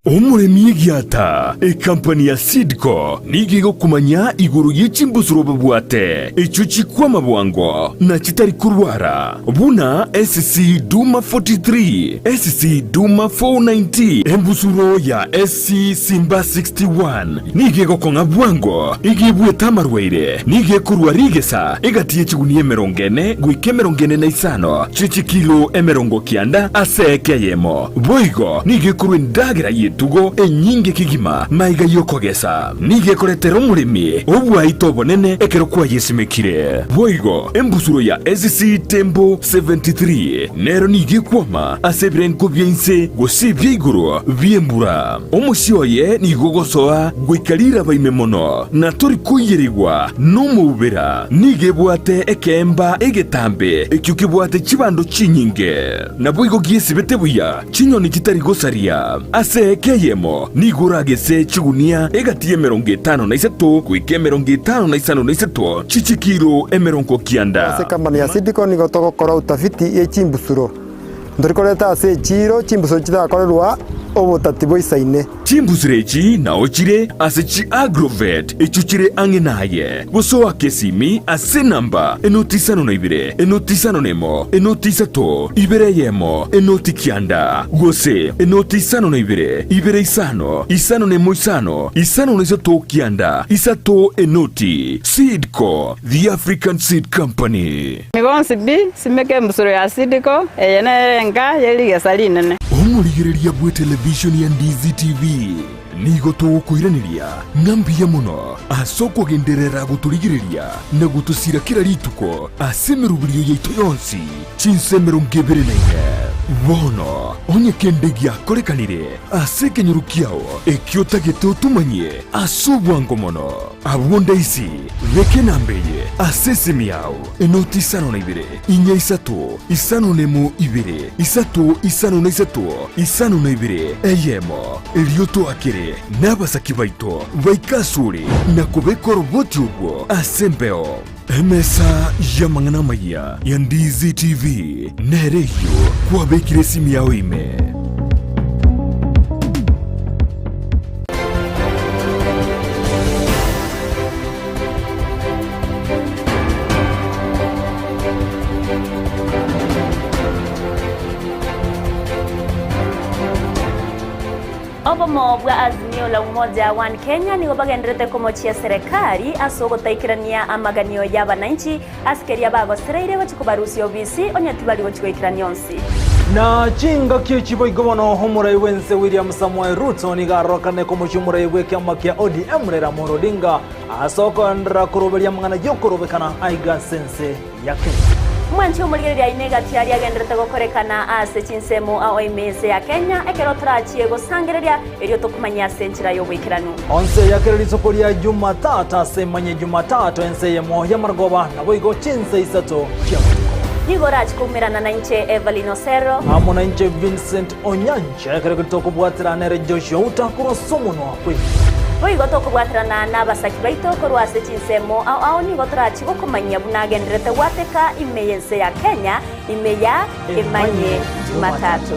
Omoremi egiata, ekampani ya Seedco nigo egokomanya igoro ye chimbusuro babwate, echio chikwama bwango na chitari korwara, buna SC Duma 43, SC Duma 490, embusuro ya SC Simba 61 nigo egokong'a bwango, igo ebuete amarwaire, nigo ekorwa rigesa egati ye chigunia emerongo ene goika emerongo ene na isano chie chikilo emerongo kianda ase eka eyemo. Boigo nigo ekorwa endagera y'etugo enyinge kegima maiga y'okogesa. Nigo ekoretera omoremi obwaito obonene ekero kwayesimekire. Boigo embusuro ya SC Tembo 73 nero nigo ekwama ase ebirengo bia inse gose ebia igoro bi'embura. Omosie oye nigo ogosoa goika riraba ime mono, na tori koiyerigwa nomoubera. Nigo ebwate ekeemba egetambe ekio kebwate chibando chinyinge. Naboigo giesibete buya chinyoni chitari gosaria. Ase eka eyemo nigo oragese chigunia egati y'emerongo etano na isato goika emerongo etano na isano na isato chi'chikilo emerongo kianda. Ase ekampani ya Sidco nigo togokora utafiti ye chimbusuro. Ntori koreta ase echiiro chimbusuro chitakorerwa. Obotati boisaine. Chimbusuro echi nao chire ase chi'agrovet echio chire ang'e naye, gose oake esimi ase enamba enoti isano na ibere, enoti isano na emo, enoti isato, ibere eyemo, enoti kianda, gose enoti isano na ibere, ibere isano, isano na emo isano, isano na isato kianda, isato enoti. Seedco, the African Seed Company. Inwe bonsi pi, simeka embusuro ya Sidiko, eye nere enka ye rigesa rinene. Omorigereria bw'etelevishoni ya Ndizi TV nigo togokoiraneria ng'a mbuya mono ase okogenderera gotorigereria na gotosira kera rituko ase emeroberio yaito yonsi chinsa 24. Bono onye kende giakorekanire ase ekenyoro kiao ekio otagete otomanyie ase obwango mono, abwo ndaisi beka enamba eye ase esimi yao. Enoti isano na ibere, inya isato, isano na emo ibere, isato isano na isato, isano na ibere, eyemo. Erio toakere nabasaki baito baike asore na kobeka oroboti orwo ase embeo. Emesa y'amang'ana amayia ya Ndizi TV nere eyio kwabekire esimi yao ime. Obomo bwa Azimio la Umoja One Kenya nigo bagenderete komochia eserekari ase ogotaikerania amaganio y'abananchi ase keria bagosereire gochia kobarusia obisi onye tibari gochia goikerania onsi. Na chingaki echi boigo bono omorai bw'ense William Samoei Ruto nigo arorokane komochia omorai bw'ekiama kia ODM Raila Amolo Odinga Ase okoenderera koroberia amang'ana y'okorobekana aiga ase ense ya Kenya. Mwanche omorigereria aino egati aria agenderete gokorekana ase chinsemo ao ime ense ya Kenya, ekero torachie gosangereria erio tokomanye ase enchera y'oboikeranu. Onse ya kera rituko ria Jumatatu ase emanye Jumatatu ense eyemo y'amarogoba naboigo chinse isato chia botuko. Nigo orache koumerana nainche Evelyn Osero. Amo nainche Vincent Onyancha, ekero ekio tokobwatera nere Joshua Uta korwa ase omonwa bw'ebibe. Boigo tokobwaterana nabasaki baito korwa ase chinsemo ao ao nigo torachie gokomanyia buna agenderete gwateka ime y'ense ya Kenya ime ya Emanye Jumatatu.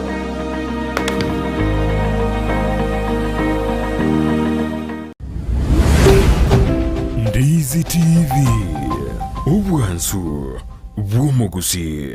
Ndizi TV, obwansu bw'omogusii.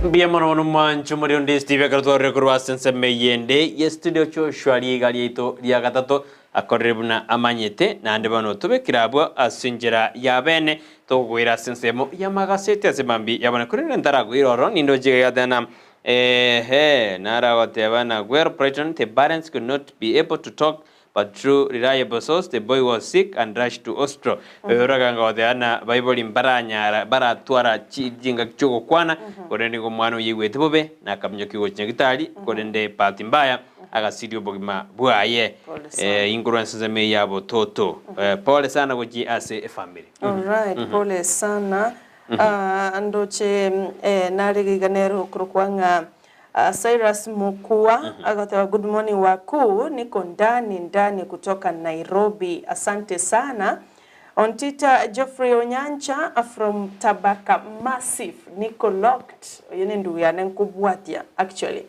Mbuya mono mono mwancho muri onde Steve ekero twarure korwa ase ensemo eyende ye studio Joshua riiga riaito ria gatato Akorire buna amanyete, naende bono tobekire abwo ase enchera y'abeene, tokogoira ase ensemo y'amagaseti ase mambia ya bono. Korende ntarakoira ororo, nindoche iga Ehe, naragoteba na Guer Brighton, the parents could not be able to talk, but through reliable source, the boy was sick and rushed to hospital. Oyo oraganga goteba na baibori mbaranyara, baratwara chingaki chi'ogokwana, korende nigo omwana oyio aigwete bobe, na akaminyokia gochia nyagitari, korende bahati mbaya, agasiria obogima bwaye. Pole sana. Eh, inkorwa ensemo eye ya bototo. Eh, pole sana gochia ase efamily. Alright, pole sana. Ah, ndoche eh, nare iga nere okorokwa ng'a ah, Cyrus Mukua agoteba good morning wakuu, niko ndani ndani kutoka Nairobi. Asante sana. Ontita Geoffrey Onyancha from Tabaka Massive, niko locked. Oyo nendugu yane nkobwatia actually.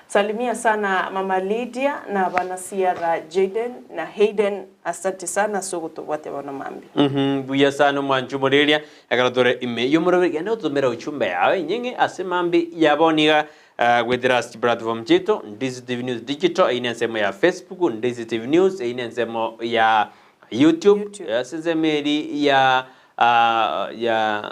Salimia sana mama Lydia na abana Ciara, Jayden na Hayden asante sana ase ogotobwatia bono mambia. Mbuya sana omwancho omoreria, ekero tore ime y'omoroberi genda otomere ochumbe yao enyeng'e ase mambi ya bono iga goetera ase chiplatform chiaito Ndizi TV News Digital eyio nensemo ya Facebook, Ndizi TV News eyio nensemo ya YouTube, YouTube. ase ensemo eri ya ya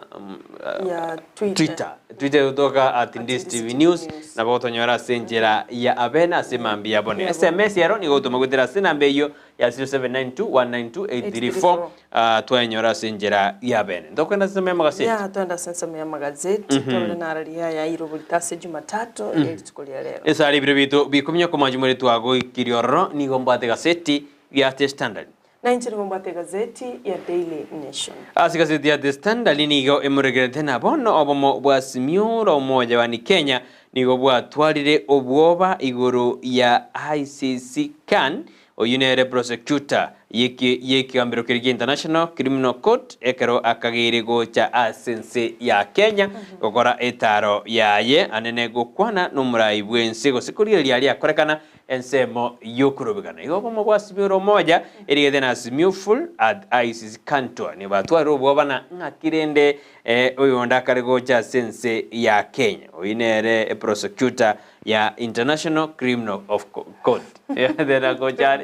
Ya Twitter. Twitter Twitter gotoka at Ndizi Ndizi TV TV News News. nabo gotonyora ase enchera ya abene ase mambia abone Yabo. SMS ero nigo gotoma goetera ase enamba eyio ya 0792192834 twayenyora ase enchera ya abene ntokwenda ase ensemo ya magaseti Ya twende ase ensemo ya magazeti tore nararia aya airobori ase Jumatatu eye rituko ria rero. Esare ebiro biaito bikumia komancha omorero twagoikirie ororo nigo mbwate gaseti ya The Standard. Na inche nigo mbwate egazeti ya Daily Nation. Ase egazeti ya The Standard nigo emoregerete na bono obomo bwa Azimio la Umoja One Kenya nigo bwatwarire obwoba igoro ya ICC Khan, oyio nere prosecutor y'ekegambero keria gia International Criminal Court ekero akageire gocha ase ense ya Kenya gokora etaro yaye anene gokwana nomorai bwense gose korigereria aria akorekana ensemo y'okorobekana. Igo obomo bwa Azimio la Umoja erigete na Azimio Full at ICC Kantua nigo batwarire obwoba na ng'aki rende oyonde akare gocha ase ense ya Kenya. Oyio nere prosecutor ya International Criminal of Court. Then gocha are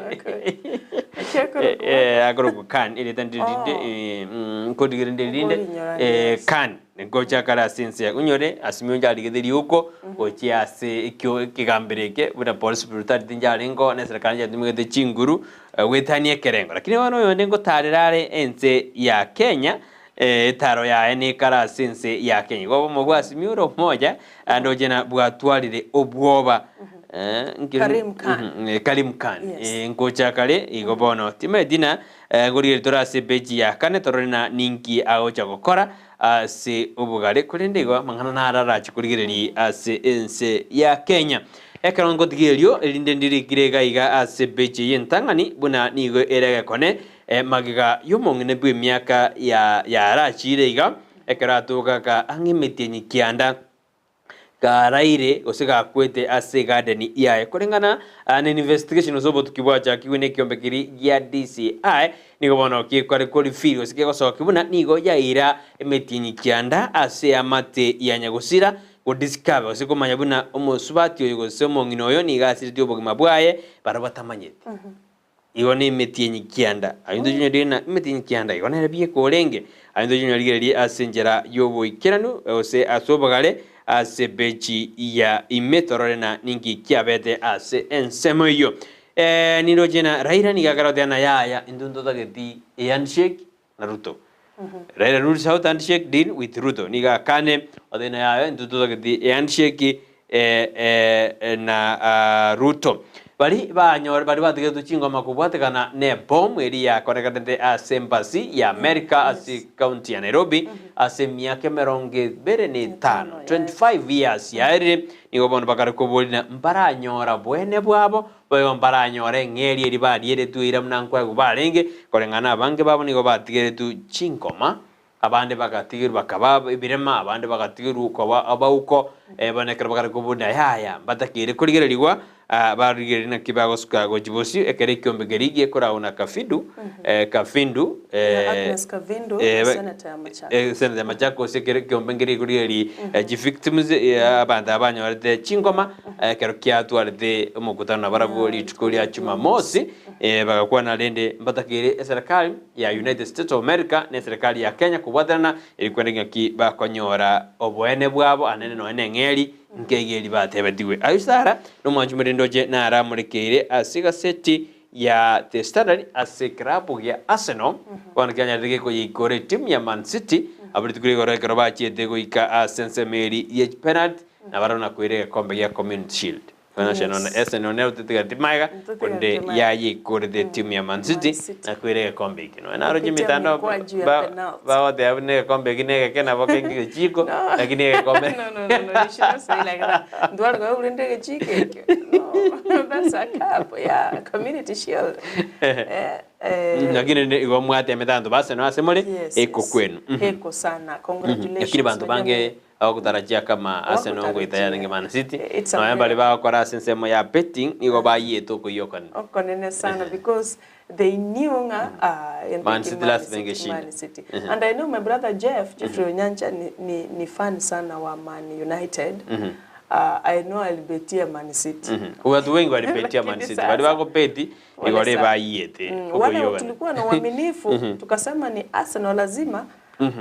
akorokwa Khan erieta ndirinde nkorigere ndirinde Khan Ngocha kare ase ense ya onyore ase mioncho arigete riuko gochia ase ekio ekegambero eke buna police brutality njarengeo na eserekari njatumegete chinguru goetania ekerengo. Lakini bono oyonde ngotarera are ense ya Kenya etaro yaye nekare ase ense ya Kenya. Igo obomo bwa Azimio la Umoja ndoche na bwatwarire obwoba Karim Khan. Karim Khan ngocha kare igo bono timanyeti na Ngorigereria tore ase epeji ya kane torore na ninki agocha gokora ase obogare, korende igo amang'ana naro arache korigereria ase ense ya Kenya. Ekero ngotiga erio, erinde ndirikire iga iga ase epeji eye entang'ani buna nigo ere egekone magega y'omong'ina bw'emiaka ya yarachire iga, ekero atoka ang'e emetienyi kianda. Garaire gose gakwete ase egadeni yaye. Koreng'ana na investigation gose obotuki bwachakigwe nekiombe keria gia DCI, nigo bono gekare korifiri gose kegosokia buna nigo yaira emetienyi kianda ase eamate ya nyagosira godiscover gose komanya buna omosubati oyo gose omong'ina oyo nigo asiretie obogima bwaye barabwo batamanyeti. Igo nemetienyi kianda, ayio ntochonyorire na emetienyi kianda igo nere bieka orenge, ayio ntochonyorigererie ase enchera y'oboikeranu gose ase obogare ase epeji ya ime torore na ninki kiabete ase ensemo eyio. Eh, niroche na Raila nigo akare goteba na yaya intwe ntotageti a handshake na Ruto. Raila rules out handshake deal with Ruto. Nigo akane oteba na yaya intwe ntotageti a handshake na Ruto. Baria banyore baria batigetwe chingoma kobwatekana ne bomu eria yakorekanete ase embassy ya America ase county ya Nairobi ase emiaka emerongo ebere na etano, 25 years yaerire, nigo bono bakare koborina mbaranyora bwene bwabo, boigo mbaranyora eng'eria eria barieretwe eira buna nkoegwa barenge, koreng'ana abange babo nigo batigeretwe chingoma. Abande bagatigerwa bakaba ebirema, abande bagatigerwa koba abauko, bono ekero bakare kobuna yaya, mbatakeire korigererigwa, barigereria naki bagosuka gochia bosio, ekero ekiombe keria gekoragwa na Kafindu, Kafindu, Agnes Kavindu, senator ya Machakos. senator ya Machakos, ekero ekiombe nkeria gekorigereria chivictims, abanto aba banyorete chingoma, ekero kiatwarete omokutano nabarabwo rituko ria Jumamosi, bagakwana rende mbatakeire eserekari. ya United States of America na eserekari ya Kenya kobwaterana eri kwenda ng'aki bakonyora oboene bwabo anene nonya neng'eri nkeiga eri batebetigwe. Ayio Sarah nomwanchi omorende oche naramorekeire ase egaseti ya The Standard ase eklabu gia Arsenal bono kianyarete gekoyeikora etimu ya Man City abwo rituko rigoro ekero bachiete goika ase ensemo eri ye penalty nabarabwo nakoira egekombe gia Community Shield. Yes. Ese nonye ototigareti magega Ntotigareti korende magega. yayikorete etimu ya Man City Man City. nakoira egekombe eke. Nonye naroche Kupitia emitandao mikwaju ya ba- penalty. bagoteba buna egekombe eki negeke nabo kenge gechiko No. lakini egekombe No, no, no, no, you should not say like that. Ndwara kwa urende gechiko ekio. No, that's a cup. Yeah, community shield. Eh, eh, lakini ne- igo mwatemete abanto ba Arsenal ase more yes, eko yes. kwenu. Mhm. Eko sana. Congratulations. Lakini banto bange Abagotarachia kama Arsenal ngoita yarenge Man City, It's a nonya mbare miracle. bagokora ase ensemo ya betting nigo bayiete okoyia-okonene. Okonene sana because they knew ng'a ah, Man Man City City, lazima ingeshinda. Man City. And I know my brother Jeff, Jeffrey Onyancha ni, ni, ni fan sana wa Man United. I know alibetia Man City. Watu wengi walibetia Man Lakini City, sasa- bari bagobeti Wale igore sa- bayiete Wale okoyia-okonene. tulikuwa na uaminifu tukasema ni Arsenal lazima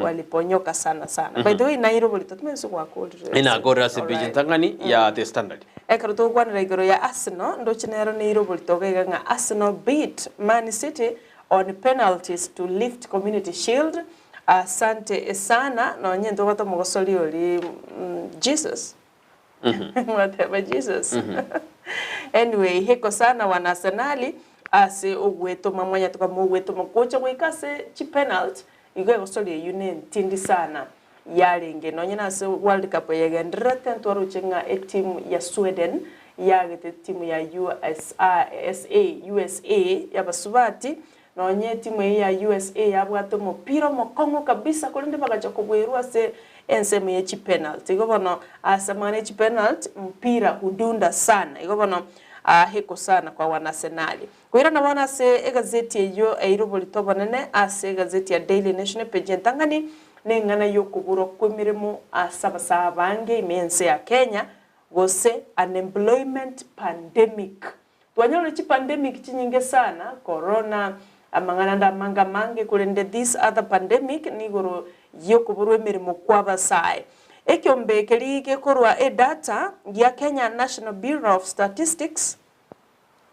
waliponyoka sana sana. By the way Nairobi tatumenso gwakorire. Inakorera ase page entang'ani ya The Standard. Ekero togokwanera igoro ya Arsenal, ndoche nero neire oborito iga ng'a Arsenal beat Man City on penalties to lift Community Shield. Asante sana, nonye ntobwate omogosori oria Jesus. Mwateba Jesus. Anyway, heko sana wana Arsenali ase ogwetoma mwanya tokama ogwetoma gocha goika ase chipenalty igo egosori eyio ne entindi sana. yarenge. Nonye nase World Cup eye egendererete ntwaroche ng'a etimu ya Sweden yagete etimu ya USA, USA y'abasubati, nonye etimu eyio ya USA yabwate omopira omokong'u kabisa korende bagacha kobuerwa ase ensemo ye chipenalty. Igo bono ase amang'ana ye chipenalty mpira hudunda sana. Igo bono heko sana kwa wanasenali. Koirana bono ase egazeti eyio eire oborito obonene ase egazeti ya Daily Nation epeji entang'ani, neng'ana y'okoborwa kw'emeremo ase abasae abange ime y'ense ya Kenya, gose unemployment pandemic. Twanyorire chipandemic chinyinge sana, corona, amang'ana ande amange amange, korende this other pandemic nigoro y'okoborwa emeremo kw'abasae. Ekeombe keria gekorwa edata gia Kenya National Bureau of Statistics,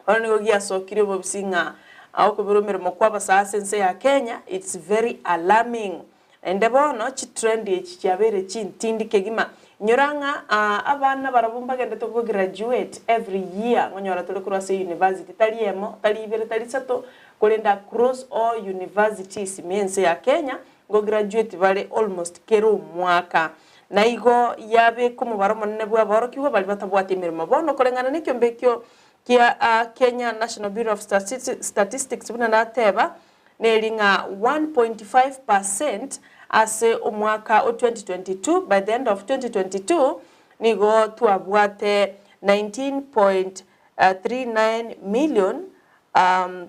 Bono nigo giasokirie obobisi ng'a okoberwa emeremo kw'abasae ase ense ya Kenya it's very alarming. Naende bono chitrend echi chiabeire chintindi kegima. Inyora ng'a abana barabwo mbagendete go graduate every year ngonyora tore korwa ase university tari emo, tari ibere, tari isato, korende across all universities ime ense ya Kenya ngo graduate bare almost kera omwaka. Na igo yabeka omobaro omonene bw'aborokigwa baria batabwati emeremo. Bono koreng'ana nekiombe ekio kia Kenya National Bureau of Statistics buna nateba, neri ng'a 1.5 percent ase omwaka o 2022, by the end of 2022, nigo twabwate 19.39 million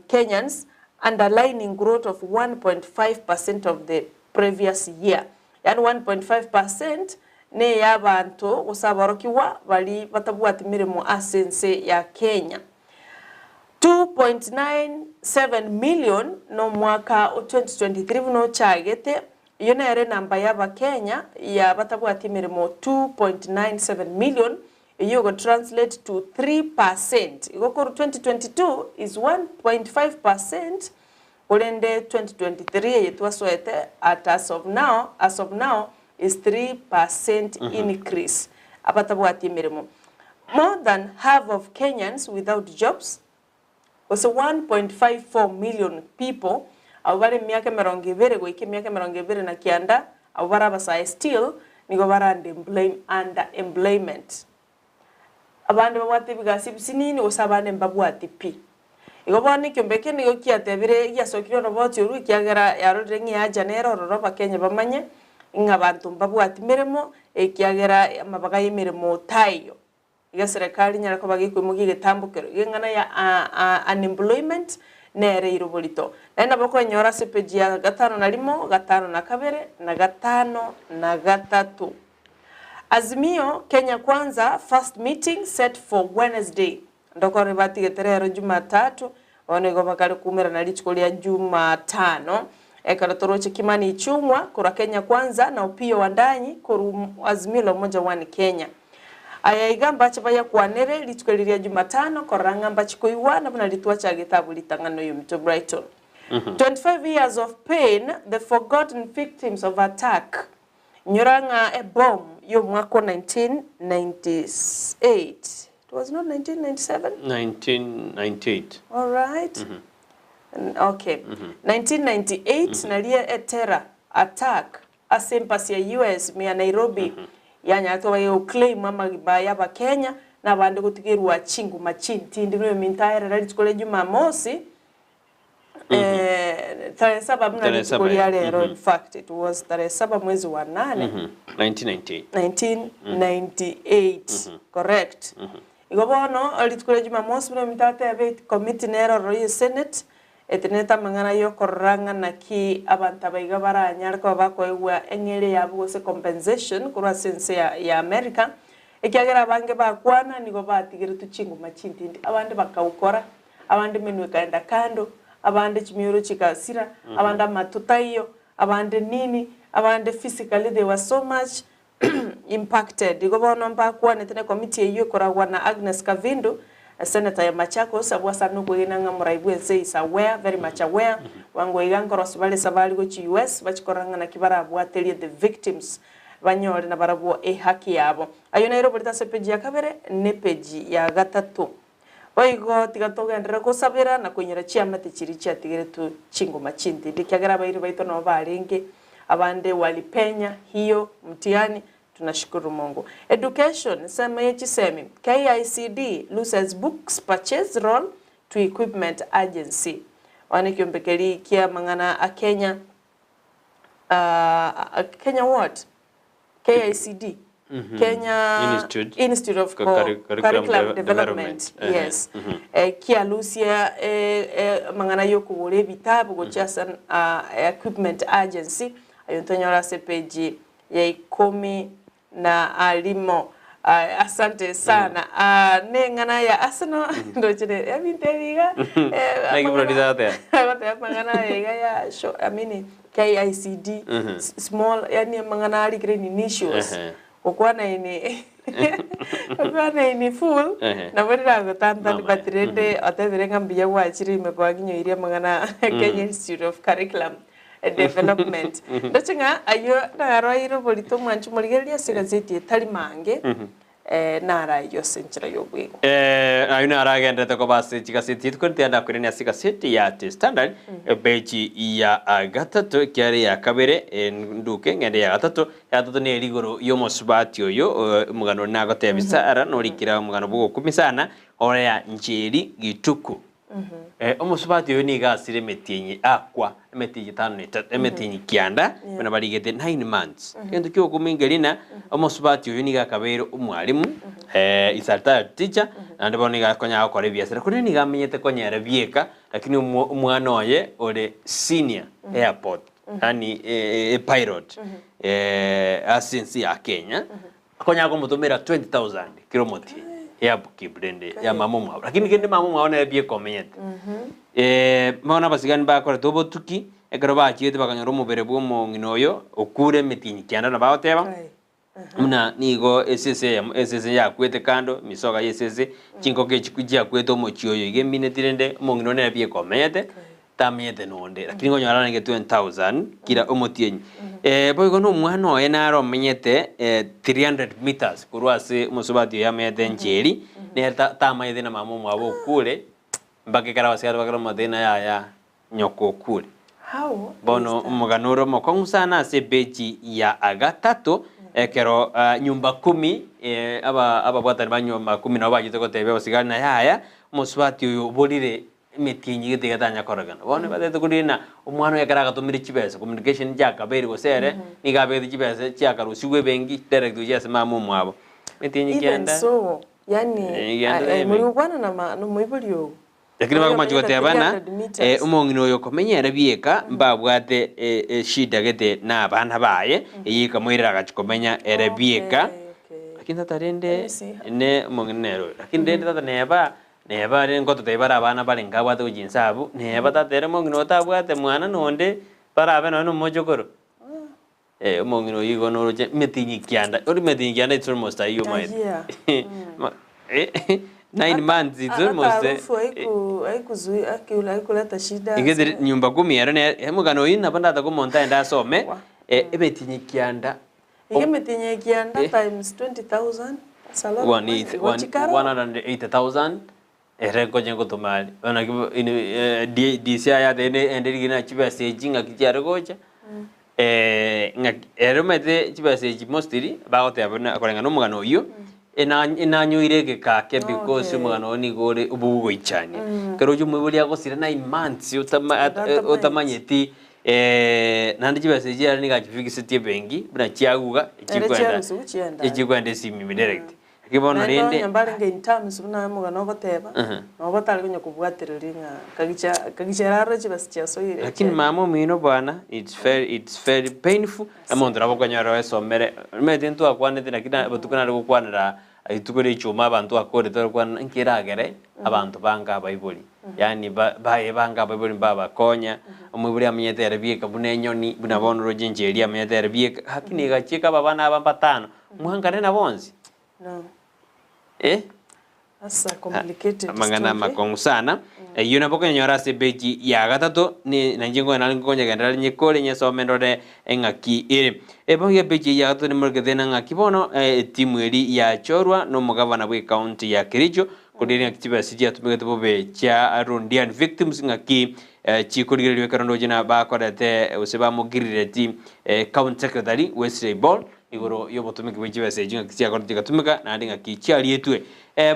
Kenyans, underlining growth of 1.5 percent of the previous year. Yaani 1.5 percent ney'abanto gose aborokigwa baria batabwati meremo ase ense ya Kenya. 2.97 million nomwaka o 2023 buna ochagete, eyio nere enamba y'Abakenya ya batabwati emeremo 2.97 million, eyio ego translate to 3%. Igo korwa 2022 is 1.5 percent, Korende 2023 eye twasoete at as of now, as of now is 3% increase abatabwati emeremo. More than half of Kenyans without jobs gose 1.54 million people abwo bare emiaka emerongo ebere goika emiaka emerongo ebere na kianda abwo bare abasae still nigo bare under employment. Abande babwate ebigasi ebisinini gose abande mbabwati pi. Igo bono ekiombe eke nigo kiatebire giasokire oroboti orwo ekiagera yarorire ng'a ehaja nere ororo Abakenya bamanye ng'a abanto mbabwati meremo ekiagera amabaga y'emeremo taiyo. Iga eserekari enyare koba gekoimokia egetambokero iga eng'ana ya unemployment nere eire oborito. Naende nabo okoenyora ase epeji ya gatano na rimo, gatano na kabere, na gatano na gatato. Azimio, Kenya Kwanza first meeting set for Wednesday Ndokore batigete rero Jumatatu, bono igo bakare koumerana rituko ria Jumatano. Ekero toroche Kimani Ichung'wa korwa Kenya Kwanza na Opiyo Wandanyi korwa Azimio la Umoja One Kenya. Aya iga mbache bayakwanere rituko eri ria Jumatano korora ng'a mbache koigwana buna ritwachagete abwo ritang'ani oyominto Brighton. 25 years of pain, the forgotten victims of attack Inyora ng'a ebomu y'omwaka o 1998, it was not 1997? 1998. Alright. Okay. 1998 nario eterror attack ase embassy ya US ime ya Nairobi yanyarete koba egoclaim amagima y'Abakenya na abande gotigerwa chinguma chintindi buna eminto aerera rituko ria Jumamosi Eh, tarehe saba buna Tarehe rituko saba, ria eh. rero in fact it was tarehe saba mwezi wa nane 1998. 1998 correct igo bono rituko ria jumamosi buna ominto atebe committee nere ororo ye senate etenenete amang'ana ya okorora ng'a naki abanto aba iga baranyare koba bakoegwa eng'eria yabo gose compensation korwa ase ense ya ya America ekiagera abange bakwana nigo batigeretwe chinguma chintindi abande bakaukora abande emenwa ekaenda kando, abande chimioro chigasira, abande amato taiyo, abande nini, abande physically they were so much impacted. Igo bono mbakwanete na ekomiti eyio ekoragwa na Agnes Kavindu, senator ya Machakos, abwo ase are nokwegena ng'a morai bwense is aware, very much aware, bwango iga nkorosia bare esabari gochia US, bachie korora ng'a naki barabwaterie the victims banyore nabarabwo ehaki yabo. Ayio naye roborete ase epeji ya kabere na epeji ya gatato. Boigo tiga togenderere gosabera na koinyora chiamate chiria chiatigeretwe chingoma chintindi, ekiagera abairi baito nabo barenge. Abande walipenya hiyo mtihani tunashukuru Mungu. Education, ensemo ye chisemi, KICD loses books purchase role to equipment agency. Bono ekiombe keria kia amang'ana a Kenya, Kenya what? KICD, Kenya Institute. Institute of Cu- Co- Curriculum Curriculum Deve- Development, Development. Ehe. yes. Eh, kialusia eh, eh, amang'ana ya okogora ebitabu gochia ase ah, equipment agency ayo ntonyore ase page ya ikomi na arimo. Ah, asante sana. Ah, neng'ana ya Arsenal ndochire ebinto ebi iga eh, Naki amang'ana- Brody agoteba? agoteba amang'ana aya iga ya sho, I mean, KICD small yani amang'ana arikire in initials Ehe. gokwana in gokwana in full Ehe. nabo riragotantani Mama, but rende otebire ng'a mbuya gwachire ime kwaginyoirie amang'ana Kenya Institute of Curriculum Development. Ndoche ng'a ayio naroeire oborito omwancho morigereria ase egazeti etari mange naro ayio ase enchera y'obwegwa. Ayio naro agenderete koba ase chigaseti rituko ritianda akoirania ase egaseti ya The Standard epeji ya gatato ekiagera eya kabere nduke ngende eya gatato, eya gatato neri igoro y'omosubati oyo omogano oria nagotebia Sarah norikire omogano bw'ogokumia sana oria Njeri Gituku. Omosubati oyo nigo asire emetienyi akwa emetienyi etano na etato emetienyi kianda buna barigete 9 months. Egento kiogokumia ng'a omosubati oyo nigo akabeire omwalimu is a retired teacher naende bono nigo akonyara gokora ebiasara korende nigo amenyete konyera bieka lakini omwana oye ore senior airport yaani epilot ase ense ya Kenya Akonyara komotomera 20,000 kera omotienyi ya upkeep rende ya mama omwabo. Lakini kende mama omwabo nere bieka omenyete. Bono abasigani bakorete obotuki, ekero bachiete bakanyora omobere bwa omong'ina oyo okure emetienyi kianda nabo agoteba, buna nigo esese eyemo esese yakwete kando, emisoga ya esese, chingoko echi chiakwete omochie oyo iga emineti rende omong'ina oyo nere bieka omenyete. Tamenyete nonde, lakini nkonyora arenge 20,000 kira omotienyi. Boigo na omwana oye nare omenyete 300 meters korwa ase omosubati oyo amenyete Njeri, nere tamanyete na mama omwabo okure, mpaka ekero abasigari bakare omotebia ng'a yaya nyoko okure. Bono omogano ore omokong'u sana ase epeji ya gatato, ekero nyumba kumi ababwatani ba nyumba kumi nabo bachete gotebia abasigari ng'a yaya, omosubati oyo oborire Emetienyi gete getanya koregana. Bono batete korina omwana oyo ekero agatomire chibesa, communication chiakabeire gose ere, nigo abegete chibesa chiakarusigwe ebenki direct gochia ase mama omwabo. Emetienyi Even kianda, so, yani Emetienyi kianda eh, ime. muri gokwana na ma- na omoibori ogo. Lakini Oyo bakomachi omenyete goteba ng'a 300 meters. omong'ina oyo komenya ere bieka mbabwate eshida gete na abana baye, eyio ekamoirera agachi komenya ere bieka. Okay, okay. Lakini tata rende Let me see. ne omong'ina nere oyo. Lakini rende tata neba Neba are ngototebia bare abana bare nkabwate gochia inse abwo, neba tata ere omong'ina otabwate mwana nonde, barabe nonye na omochokoro. Eh, omong'ina oyio igo noroche emetinyi kianda, ore emetinyi kianda it's almost ayio omanyete. Ayia. Ma eh, 9 months it's Hata almost eh, harufu haiku haikuzui haikuleta shida. Ingetire nyumba kumi ero ne omogano oyio nabo ndatake omonto aende asome, Wa. emetinyi kianda. Iga emetienyi ekianda times 20,000, that's a lot of money. Gochia kare 180,000 ere nkonye ngotoma aria. Bono naki bo ini DC aye atebire ende rigiya na chibesa echi ng'aki chiare gocha, ng'aki ere omanyete chibesa echi mostly bagoteba buna koreng'ana na omogano oyio, ena enanyoire egeka ake because Okay. omogano oyo nigo ore obogoichania. Ekero oche omoibori agosira 9 months otama Otamanyeti. otamanyeti Naende chibesa echi chiare nigo achifigisetie ebenki buna chiaguga Ere echikwenda chiarusiwu chienda are. echikwenda esimi ime direct. Lakini bono Naende rende onye mbarenge in terms buna omogano ogoteba, nabo batare konya kobwatereria ng'a kagicha kagicha ere arore chibesa chiasoire Lakini mama omino bwana it's very it's very painful, omonto nabo okonyora oesomere, omanyete ntwakwanete naki na botuko nare gokwanera Rituko ria ichuma abanto bakorete barokwana nki eragere abanto bange abaibori, yaani ba baye bange abaibori mbabakonya, omoibori amenyete ere bieka buna enyoni, buna bono oroche enchera eria amenyete ere bieka, lakini egachia ekaba abana aba mbatano, mwankane na bonsi? No. Eh? That's a complicated Amang'ana story. amakong'u sana, eyio nabo okonyora ase epeji ya gatato, ne nainche nkonya nare nkonyegenderera nyekore nyesome ndore eng'aki ere. Ebo epeji eyio ya gatato nimorokete ng'a ng'aki bono etimu eria yachorwa na omogavana bwe ecounty ya Kericho, korende ng'aki chibesa chiatumegete bobe chia Londiani victims ng'aki. Chikorigererio ekero ndoche na bakorete gose bamogirireti county secretary Wesley Bol igoro y'obotomeki bwe chibesa echio ng'aki chiakorete chigatumeka naende ng'aki chiarietwe.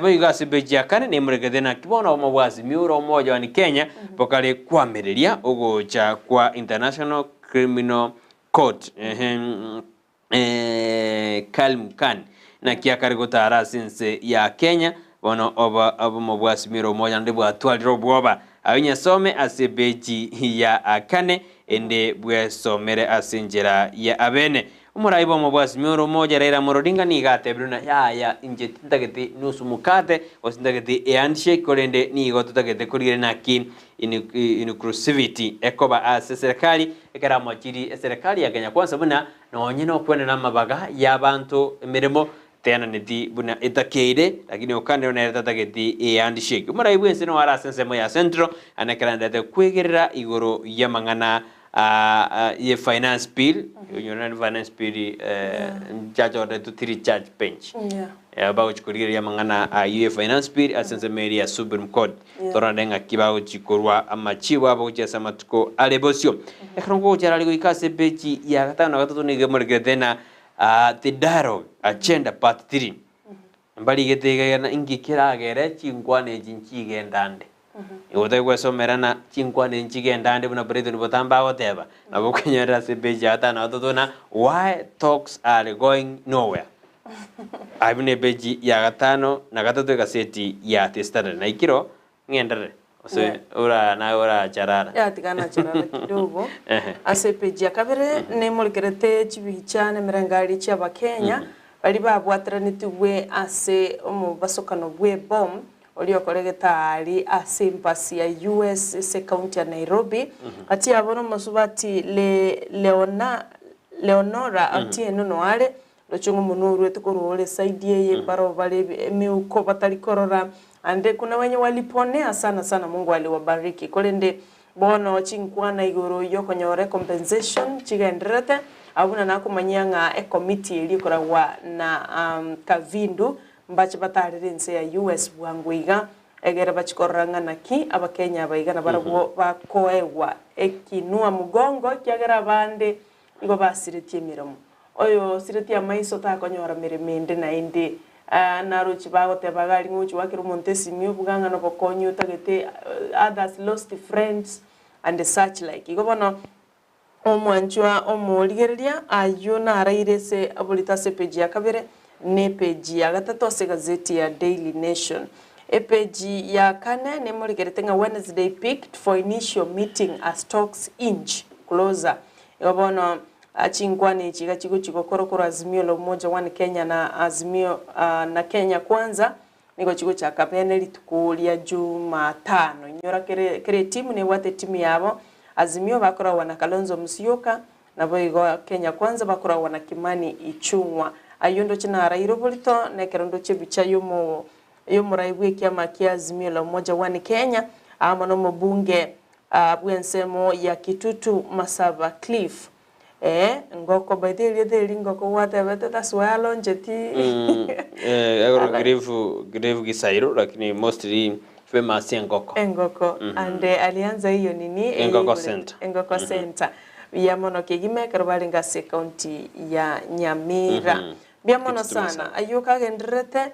Boigo ase epeji ya kane nemorekete naki bono obomo bwa Azimio ore omoja one Kenya bokare koamereria ogocha kwa International Criminal Court. Karim Khan, naki akare gotara ase ense ya Kenya, bono oba obomo bwa Azimio la Umoja naende bwatwarire obwoba. Ayio nyasome ase epeji ya kane, ende bwesomere ase enchera ya abene. Omorai bw'omo bwa Azimio la Umoja Raila Amolo Odinga nigo atebire buna yaya inche tintageti nusu mukate gose tintageti ehandshake korende nigo totagete korigereria naki inclusivity ekoba ase eserekari ekero amochirie eserekari ya Kenya Kwanza buna Nonye nokwenena amabaga y'abanto emeremo teananeti buna etakeire, lakini okanire nere tatageti ehandshake. Omorai bw'ense nigo are ase ensemo ya Central, ane ekero aendete kwegerera igoro y'amang'ana ye finance bill, onyore naende finance bill nchachoretwe tiri church bench. Bagochi korigereria amang'ana ayio ye finance bill ase ensemo eria ya Supreme Court. Torore ng'aki bagochi korwa amachibo abo gochia ase amatuko are bosio. Ekero ngogochera are goika ase epeji ya gatano na gatato nigo emorekerete na The Dialogue Agenda Part 3. Mbarigete iga iga na inki keragere chinkwana echi nchigenda ande. Igo otari gwesomera na chinkwana echi nchigenda ande buna Brighton botambe agoteba, nabo okonyorera ase epeji ya gatano na gatato na Why Talks Are Going Nowhere. Ayio nepeji ya gatano na gatato egaseti ya The Standard. Naikiro ng'enderere gose Yeah. ora naye oracharara. Yatiga nacharara kidogo. Ehe. Ase epeji ya kabere nemorekerete chibicha na emerengari chi'Abakenya baria babwateranetigwe ase omobasokano bw'ebomu oria okoregete aari ase embassy ya US ase ecounty ya Nairobi. Gati yabo nomosubati Le Leona Leonora Otieno noare Roche ng'a omonwa oruete korwa ore side eye, barabwo bare emeuko batari korora, ande kuna wenye waliponea sana sana Mungu aliwabariki. Korende bono chinkwana igoro yokonyora ecompensation chigendererete, abwo buna nakomanyia ng'a ecommittee eria ekoragwa na Kavindu mbache batarere ense ya US bwango iga, egere bachie korora ng'a naki abakenya aba iga nabarabwo bakoegwa ekinua mugongo ekiagera abande Igo basiretie emeremo. Oyo osiretie amaiso takonyora meremo ende naende. Naroche bagoteba iga aria ng'a ochi goakera omonto esimi obuga ng'a nobokonyi otagete, others lost friends and such like. Igo bono omwanchwa omorigereria ayio naraire ase oborito ase epeji ya kabere na epeji ya gatato ase egazeti ya Daily Nation. Epeji ya kane nemorigerete ng'a Wednesday picked for initial meeting as talks inch closer. Igo bono chinkwana echi iga chigochi gokorwa korwa Azimio la Umoja One Kenya na Azimio na Kenya Kwanza nigo chigochaka bene rituko ria Jumatano. Inyora kere kera etimu nebwate etimu yabo, Azimio bakoragwa na Kalonzo Musyoka, naboigo Kenya Kwanza bakoragwa na Kimani Ichung'wa. Ayio ndoche naraire oborito na ekero ndoche ebicha yomo yomorai bw'ekiama kia Azimio la Umoja One Kenya amo nomobunge bw'ensemo ya Kitutu Masaba Cliff. Ee, ngoko by the way erieta eri ngoko gwatebete that's why aloncheti. Ekero Grief, Grief Gisairo lakini mostly famous engoko. Engoko and alianza hiyo nini Engoko eyeiborete- Center. Engoko Center. Buya mono kegima ekero barenge ase ecounty ya Nyamira. Mbuya mono Kitutu sana. Masaba. Ayio kagendererete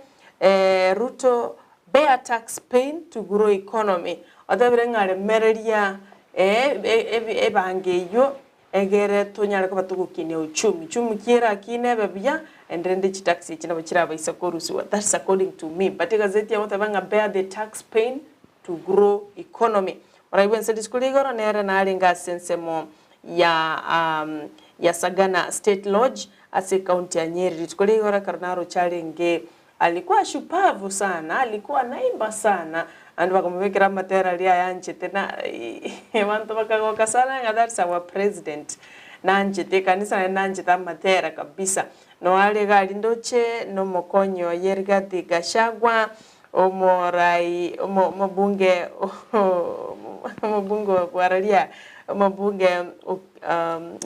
Ruto Bear tax pain to grow economy. Otebire ng'a remereria ebango eyio egere tonyare koba togokinia uchumi. Uchumi ki erakine ebe buya and rende chitax echi nabo chirabaisa korusiwa. That's according to me. But egazeti egoteba ng'a bear the tax pain to grow economy. Moraigwe ense rituko ria igoro nere narenge ase ensemo ya ya Sagana State Lodge ase ecounty ya Nyeri. Rituko ria igoro ekero naroche arenge Alikuwa shupavu sana, alikuwa anaimba sana, naende bakamobekera amatera aria ayanchete na abanto bakagoka sana ng'a that's our president. Nanchete ekanisa naende nanchete amatera kabisa. Noare iga aria ndoche na omokonyi oye Rigathi Gachagua, omorai omo omobunge omobunge bwararia omobunge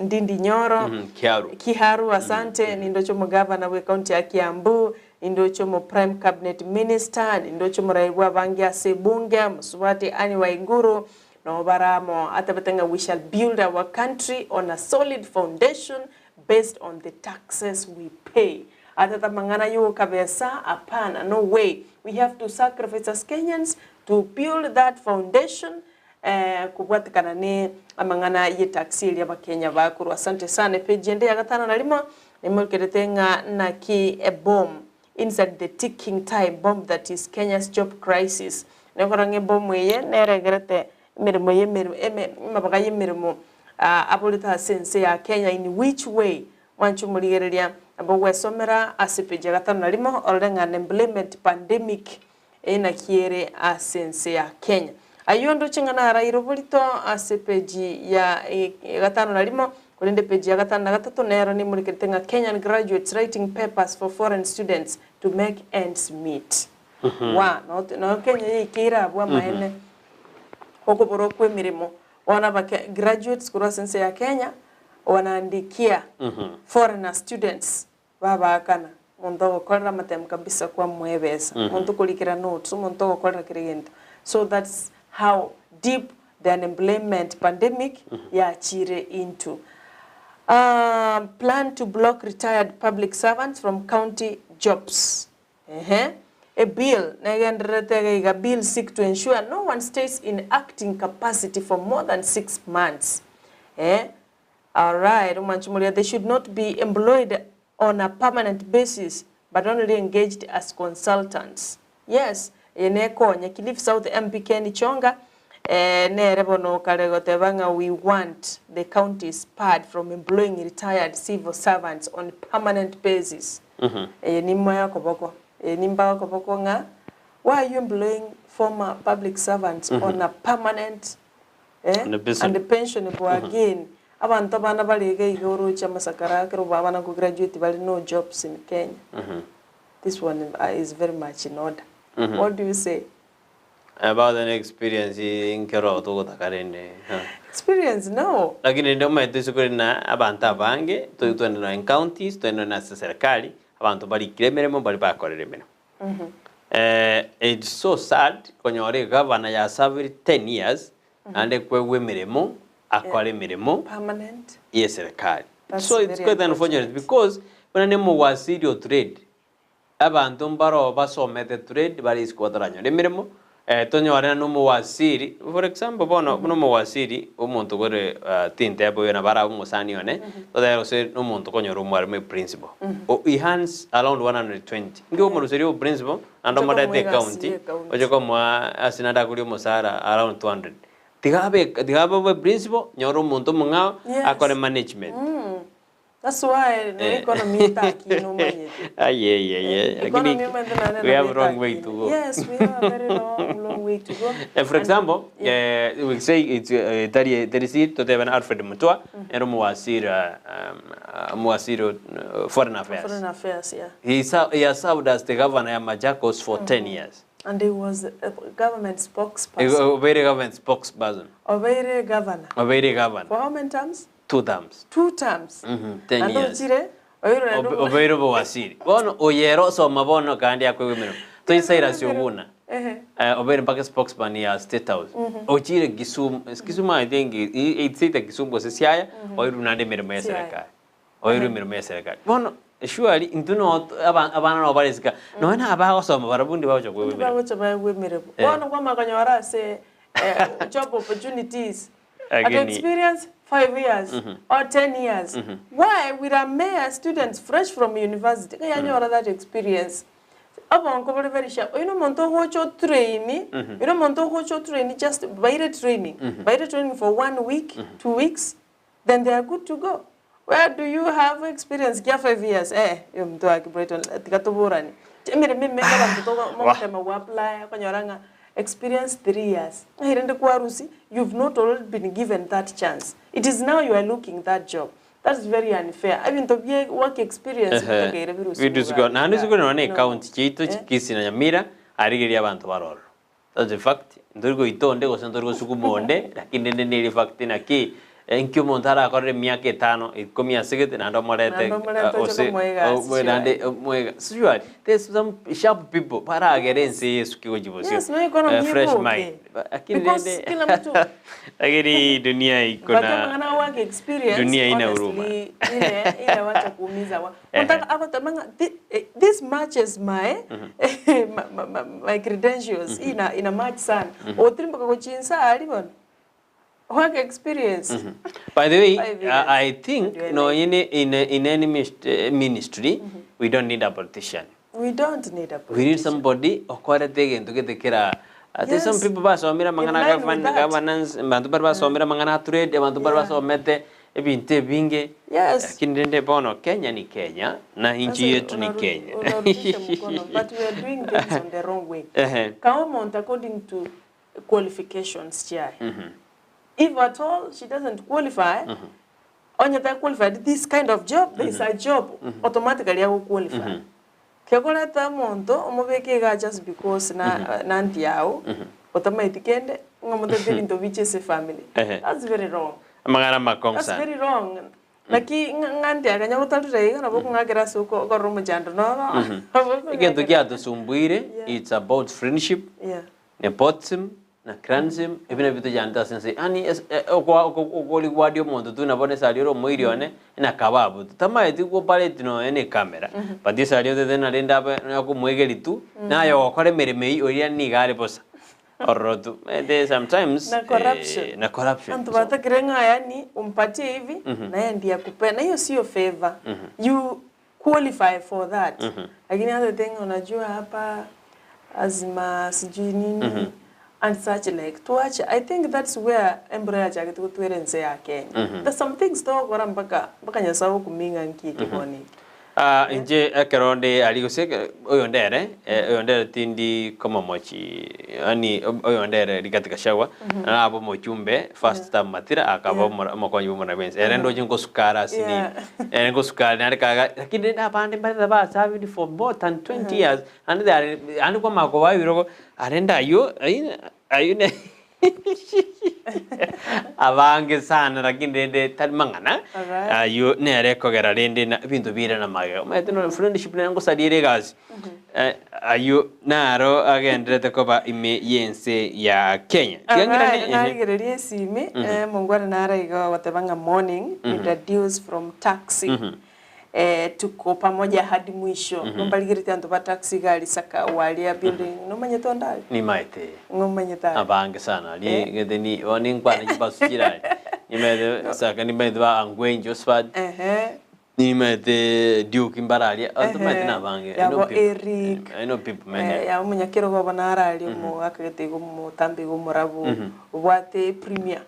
Ndindi Nyoro, Kiaru. Kiharu asante, nindoche omogavana bwe county ya Kiambu, nindoche omo prime cabinet minister, nindoche omorai bw'abange ase ebunge, omosubati Anne Waiguru, Nabo bare amo, atebete ng'a we shall build our country on a solid foundation based on the taxes we pay. Atete amang'ana y'okabesa, hapana, no way. We have to sacrifice as Kenyans to build that foundation eh, kobwatekana ne amang'ana ye tax eria abakenya bakorwa. Asante sana. Epage ende ya gatano na rimo nemokerete ng'a naki a bomb inside the ticking time bomb that is Kenya's job crisis. Nekora ng'a ebomu eye neregerete emeremo y'emeremo eme amabaga y'emeremo aborete ase ense ya Kenya in which way? Mwanche omorigereria nabo ogwesomera ase page ya gatano na rimo orore ng'a unemployment pandemic eye naki ere ase ense ya Kenya. Ayio ndoche ng'a naraire oborito ase page ya gatano na rimo korende page ya gatano na gatato nero nemorekerete ng'a Kenyan graduates writing papers for foreign students to make ends meet. Waa, noo Kenya yaikeire abwo amaene okoborwa kw'emeremo. Bono abake graduates korwa ase ense ya Kenya wanaandikia foreigner students babaakana. Omonto ogokorera amatemu kabisa kwamoa ebesa, omonto okorikera notes, omonto ogokorera kera egento. So that's how deep the unemployment pandemic yachire into. Plan to block retired public servants from county jobs. Ehe, a bill negendererete iga iga, bill seek to ensure no one stays in acting capacity for more than 6 months. Eh, alright, omwanchi moria, they should not be employed on a permanent basis but only engaged as consultants. Yes, eye nekonye. Kilifi South MP Ken Chonga eh, nere bono okare goteba ng'a we want the counties barred from employing retired civil servants on permanent basis. Eye nimoe okoboko, eye nimbae okoboko ng'a why are you employing former public servants on a permanent eh, On a basis. and pensionable again. Abanto abana bare iga iga oroche amasakara ekero abana ko graduate bare no jobs in Kenya. This one is very much in order. What do you say? About an experience nkero togotaka rende. Experience no. Lakini rende omanyete isiko rinde na abanto abange toi twende nonya in counties twende nonya ase serikali abanto barikire emeremo mbari bakorire emeremo. It's so sad konyora egavana ya served 10 years naende kwegwa emeremo akore emeremo Permanent. ye serikali. That's So it's very quite unfortunate unfortunate. because buna ne omowaziri o trade Abanto mbaroo basomete trade bare isiko bataranyora emeremo, tonyore naende omowasiri, for example bono buna omowasiri omonto kore tinteba oyo nabo arabe omosani one, totebe gose na omonto okonyora omwarimu eprinciple, he earns around 120, inki okomoruseria oboprinciple naende Oche omorete komoa egasi ecounty, ya ecounty. oche komoa ase naende akoria omosara around 200. Tiga abe tiga abe oboprinciple, nyora omonto omong'ao Yes. akore management. That's why no economy etakina omanyete. Ayeyeye, lakini Economy omanyete naende we nabo have long way etakina. to go. Yes, we have a very long, long way to go. For And- example, yeah. we say it's tari tari si totebe na Alfred Mutua ero muwaziri muwaziri foreign affairs. Foreign affairs, yeah. He, he has served as the governor ya Machakos for 10 years. And he was a government spokesperson. Obeire government spokesperson. Obeire governor. Obeire governor. For how many terms? Two terms. Two terms. 10 Naende years. ochire, oirwe naende Obe- Obeire obowasiri. Bono oyere osoma bono kandi akoigwa emeremo. Toi Cyrus Oguna. Ehe. Obeire mpaka spokesman ya State House. Ochire Kisumu, Kisumu I think it's either Kisumu gose Siaya, oirwe naende emeremo ya Siaya. serikali. Oirwe emeremo ya serikali. Bono surely intwe no abana nabo bare isiko, nonya na abagosoma barabwo ndi bagocha koigwa emeremo. Bagocha baegwe emeremo. Eh. Bono kwamanya konyora ase job opportunities. At Lakini- experience 5 years or 10 years. Why will a mayor students fresh from university kayanyora that experience? Obonko bore very sharp. Oyo nomonto ogocha otrain, oyo nomonto ogocha otrain just baire training. Baire training for one week, 2 weeks, then they are good to go. Where do you have experience kia 5 years? Eh, yo mtu wa Brighton tiga tuburani. Emiremo emenge abanto togo mogotema go apply okonyora ng'a experience 3 years. Ng'a rende kwarusia, you've not already been given that chance. It is now you are looking that job. That's very unfair. Ebinto bie work experience bitakeire birusigwe Birusigwe naende iga. isiko nonya No. ecounty chiaito Eh. Kisii na Nyamira arigereria abanto bare ororo. That's a fact. Ntori goita onde gose ntori gosukuma onde, lakini rende nere fact naki. Inki omonto arakorere emiaka etano, ikomi asegete naende omorete Naende omorete oche ose komoa egasi omoe naende surely. omoe ega surely there's some sharp people baragere ense eye esuke gochia bosio Yes, no economy eh, fresh eboke. mind lakini Because rende kila mtu lakini dunia iko But na amang'ana a work experience dunia ina huruma. honestly ile ile wacha kuumiza wa Ehe. unataka akotema ng'a thi- eh, this matches my my, my, my, my credentials ina ina match sana otirimboka gochinsa ari bono Work experience. By the way, Five years. I think Ndio no ile. in in in any ministry we don't need a politician. We don't need a We need politician. somebody okorete egento gete kera There's some Yes. people basomire amang'ana In line with that. governance, abanto bare basomire amang'ana a trade, abanto bare Yeah. basomete ebinto ebinge. Yes. Lakini rende bono Kenya ni Kenya na inchi Sasa yetu ni Kenya. unarudisha mkono but we are doing things on the wrong way. Ehe. Kama omonto according to qualifications chiaye. If at all she doesn't qualify, onye ta qualified this kind of job, there is a job automatically ago qualify. Kekoreta omonto omobeke iga just because na na aunty yao otamaeti kende ng'a omotebie ebinto biche ase efamily. Ehe. That's very wrong. Amang'ana amakong'u That's sana. very wrong. Naki ng'a ng'a aunty akanya gotarire iga nabo okong'akera ase oko okorora omochando noro. Nabo Egento okong'akera. kiatosumbuire, Yeah. it's about friendship. Yeah. Nepotism na clansism ebi nabio tojanete ase ense yaani es- e- okoa oko- okorigwaria omonto tu nabo nesari ore omoiri one nakaba abwo tu tamaeti gopareti nonya na ecamera but esari otete narende abe nakomoegeri tu naye ogokora emeremo eywo oria niga are bosa ororo tu omanyete sometimes Na corruption. eh, na corruption Abanto batakire ng'a yaani umpatie hivi na yeye ndiye akupee na hiyo sio favor. You qualify for that. Lakini other thing unajua hapa azima sijui nini and such like tuache I think that's where embura yachagete gotwera ense ya Kenya. There's some things togokora mpaka mpaka Nyasaye okuming'a nki eke bono eke. Ah, inche ekero nde aria gose ekero oyonde ere, oyonde ere tindi komomochi yaani oyonde ere Rigathi Gachagua, narabe omochumbe first term Matira akaba Yeah. omokonyi bwa omonene bwensi. Ere ndoche ngosuka are ase nini, Yeah. ere ngosuka are naende kaga lakini rende abande mbarete baserved for more than 20 years, naende they are naende kwamanya kobaa ebirogo, arende aywo aywo ne abange sana lakini rende tari mang'ana, Alright. aywo nere ekogera rende na ebinto bire na magega. Omanyete nore friendship nere ngosaria ere egasi, aywo naro agenderete koba ime y'ense ya Kenya. Tiga ng'irane Alright, ehe. narigereria esimi, mongwana nare iga ogoteba ng'a morning, ni Dadius from taxi. Eh, tuko pamoja hadi mwisho. Nombarigeretie abanto ba taxi iga aria Saka waria building, nomanyete onde aria? Nimaete. Ng'omanyete aria? Abange sana aria Eh. egete ni bono ninkwane chibasu chire aria. Nimaete Saka nimaete ba Angwenji Oswald, Ehe. nimaete Duke mbare aria, abanto Ehe. maete nabange. I know Yabo people. Eric. I know people many. Eh, yabo omonyakerogo obo naro aria omogaka gete igo omotambe igo omorabu obwate premier.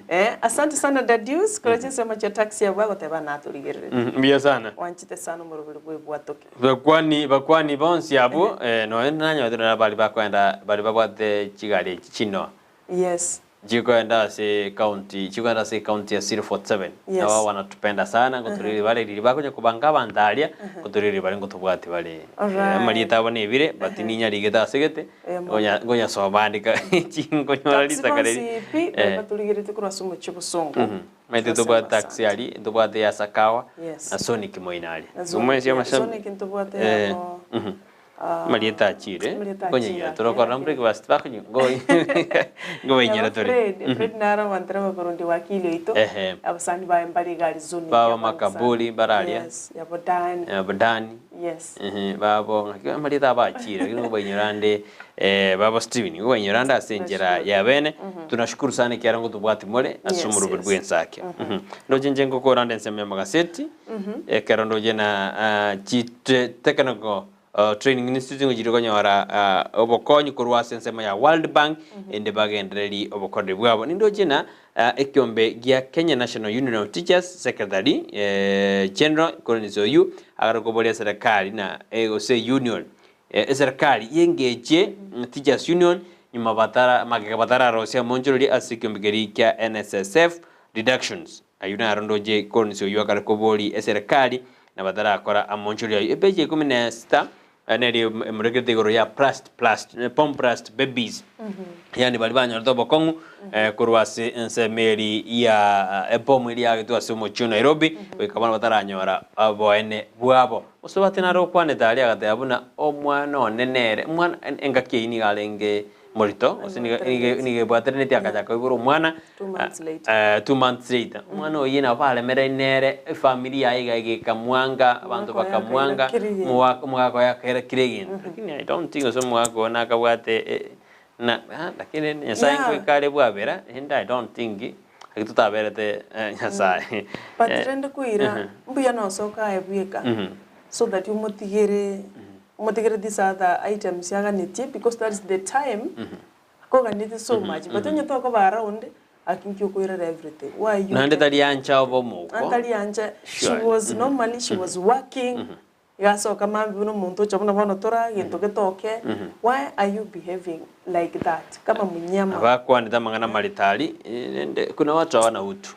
Eh, asante sana Dadius korwa chinsemo chia taxi abwo agoteba natorigererete. Mbuya sana. Wanchete sana omoroberi bwa ebwatoke. Bakwani bakwani bonsi abwo eh, nonya nanyorete nonya baria bakoenda baria babwate chigari echi chinoa Yes. chikoenda ase county chikoenda ase county ya 047 Yes. nabo wanatupenda sana ngotoreri bare riria bakonya kobanga abanto aria ngotoreri bare ngotobwati bare Alright. amarieta abo nebire but ninyarigete ase gete Eh, mo- ngonya ngonyasoma ndika chingonyora Taxi risaka bonsi reri pi Eh. baria batorigererete korwa ase omochie obosongo. Maete tobwate taxi aria, ntobwate ya Sakawa Yes. na Sonic moino aria. Na Sonic, Omwesi yeah, amashabi- Sonic ntobwate Eh, yabo, ah, Amarieta achire, amarieta nkonyenyora achire, torokora akere. breakfast bakonyu ngoinyora Yabo tore. Fred, Fred naro abanto abakorundi wakili oito, Ehe. abasani baye mbare iga aria Sonic, Baba abange sana. Makaburi mbare aria. Yes, yabo Dan. Yabo Dan. Yes. Ehe, babo ng'aki amarieta abo achire, lakini ngobainyora ande babo Steven, ngobainyora ande ase enchera ya bene, tunashukuru sana ekiagera ngotobwati more ase Yes, omoroberi yes. bw'ensake. Ndoche inche ngokora ande ensemo y'amagaseti, ekero ndoche na ah, chi te- technical training institute ngochire konyora obokonyi korwa ase ensemo ya World Bank, ende bagendereri obokoreri bwabo. Nindoche na ekiombe gia Kenya National Union of Teachers Secretary General Collins Oyuu agare koboria eserekari na gose union eserekari yengeche Teachers Union nyuma batara magega batararosia omonchorori ase ekiombe keria kia NSSF reductions. Ayio naro ndoche Collins Oyuu akare koboria eserekari na batarakora amonchorori ayio. Epeji ya ikomi na sita. Neri emorekerete igoro ya Plast Plast Pomplast Babies, yaani baria banyorete obokong'u korwa ase ensemo eri ya ebomu eria yagetwe ase omochie o Nairobi, goika bono bataranyora oboene bwabo. Mosubati nare okwanete aria agateba buna omwana one nere omwana engaki eyio nigo arenge morito gose nigo nigo nigo ebwatanetie akachaka koibora omwana Two months later. 2 months later omwana oyio nabo baremereire nere efamiri yaye iga egekamwanga abanto Omogaka oye bakamwanga akaira kera egento. omogaka omogaka oye akaira kera egento lakini I don't think gose omogaka oyo nakabwate na lakini nyasaye nkoika are bwabera rende I don't think aki totaberete nyasaye. But rende koira mbuya nosoka aye bweka so that omotigere omotigere these other items aganetie because that is the time akoganetie so much but onye tokoba around aki nki okoirera everything why you Naende tari ancha obe omouko. Naende tari ancha she Surely. was normally she was working iga asoka mambia buna omonto ocha buna bono tora gento getoke why are you behaving like that kama munyama. Bakwanete amang'ana amaritari, rende kuna watu hawana utu.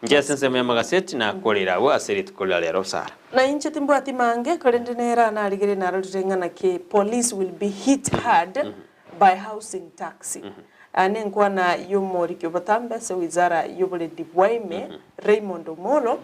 Inche ase ensemo y'amagaseti nakorire agwo ase rituko ria rero Sara. Na inche timbwati mange, korende nere narigererie narorire ng'a naki police will be hit hard by housing tax. Aya nenkwana y'omoriki obotambe ase wizara y'oborendi bwa ime Raymond Omolo,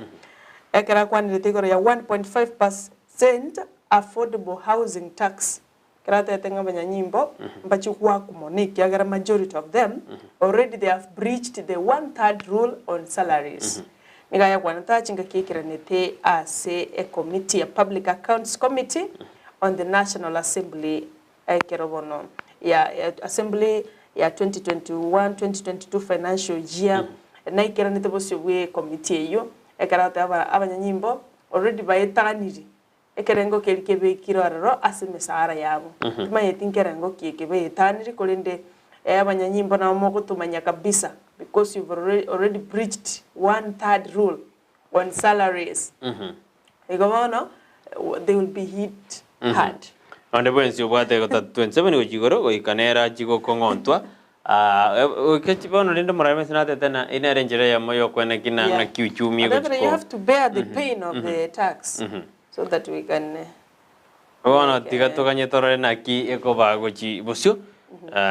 ekero akwanerete igoro ya 1.5 per cent affordable housing tax Ekero atebete ng'a abanyanyimbo mbachie goakwa mono ekiagera majority of them already they have breached the one third rule on salaries. Nigo ayakwanete aa chingaki ekeranete ase ecommittee ya Public Accounts Committee on the National Assembly ekero bono ya Assembly ya 2021-2022 financial year naikeranete bosio bwe ecommittee eyio ekero agoteba abanyanyimbo already baetanire Ekerengo keria kebekire aroro ase emesara yabo. Timanyeti nkerengo ki eke beetanire, korende abanyanyimbo nabo mogotomanya kabisa because you've already, already breached one third rule on salaries. Igo bono they will be hit hard. Onde bwensi obwate gotatu 27 gochia igoro goika nere achie gokong'ontwa Goika bono rende omoraia bwensi natete na eye nere enchera eyemo y'okweneki na ng'aki uchumi But egochia you have to bear the pain of the tax so that we can Bono tiga toganye torore naki ekoba gochi bosio.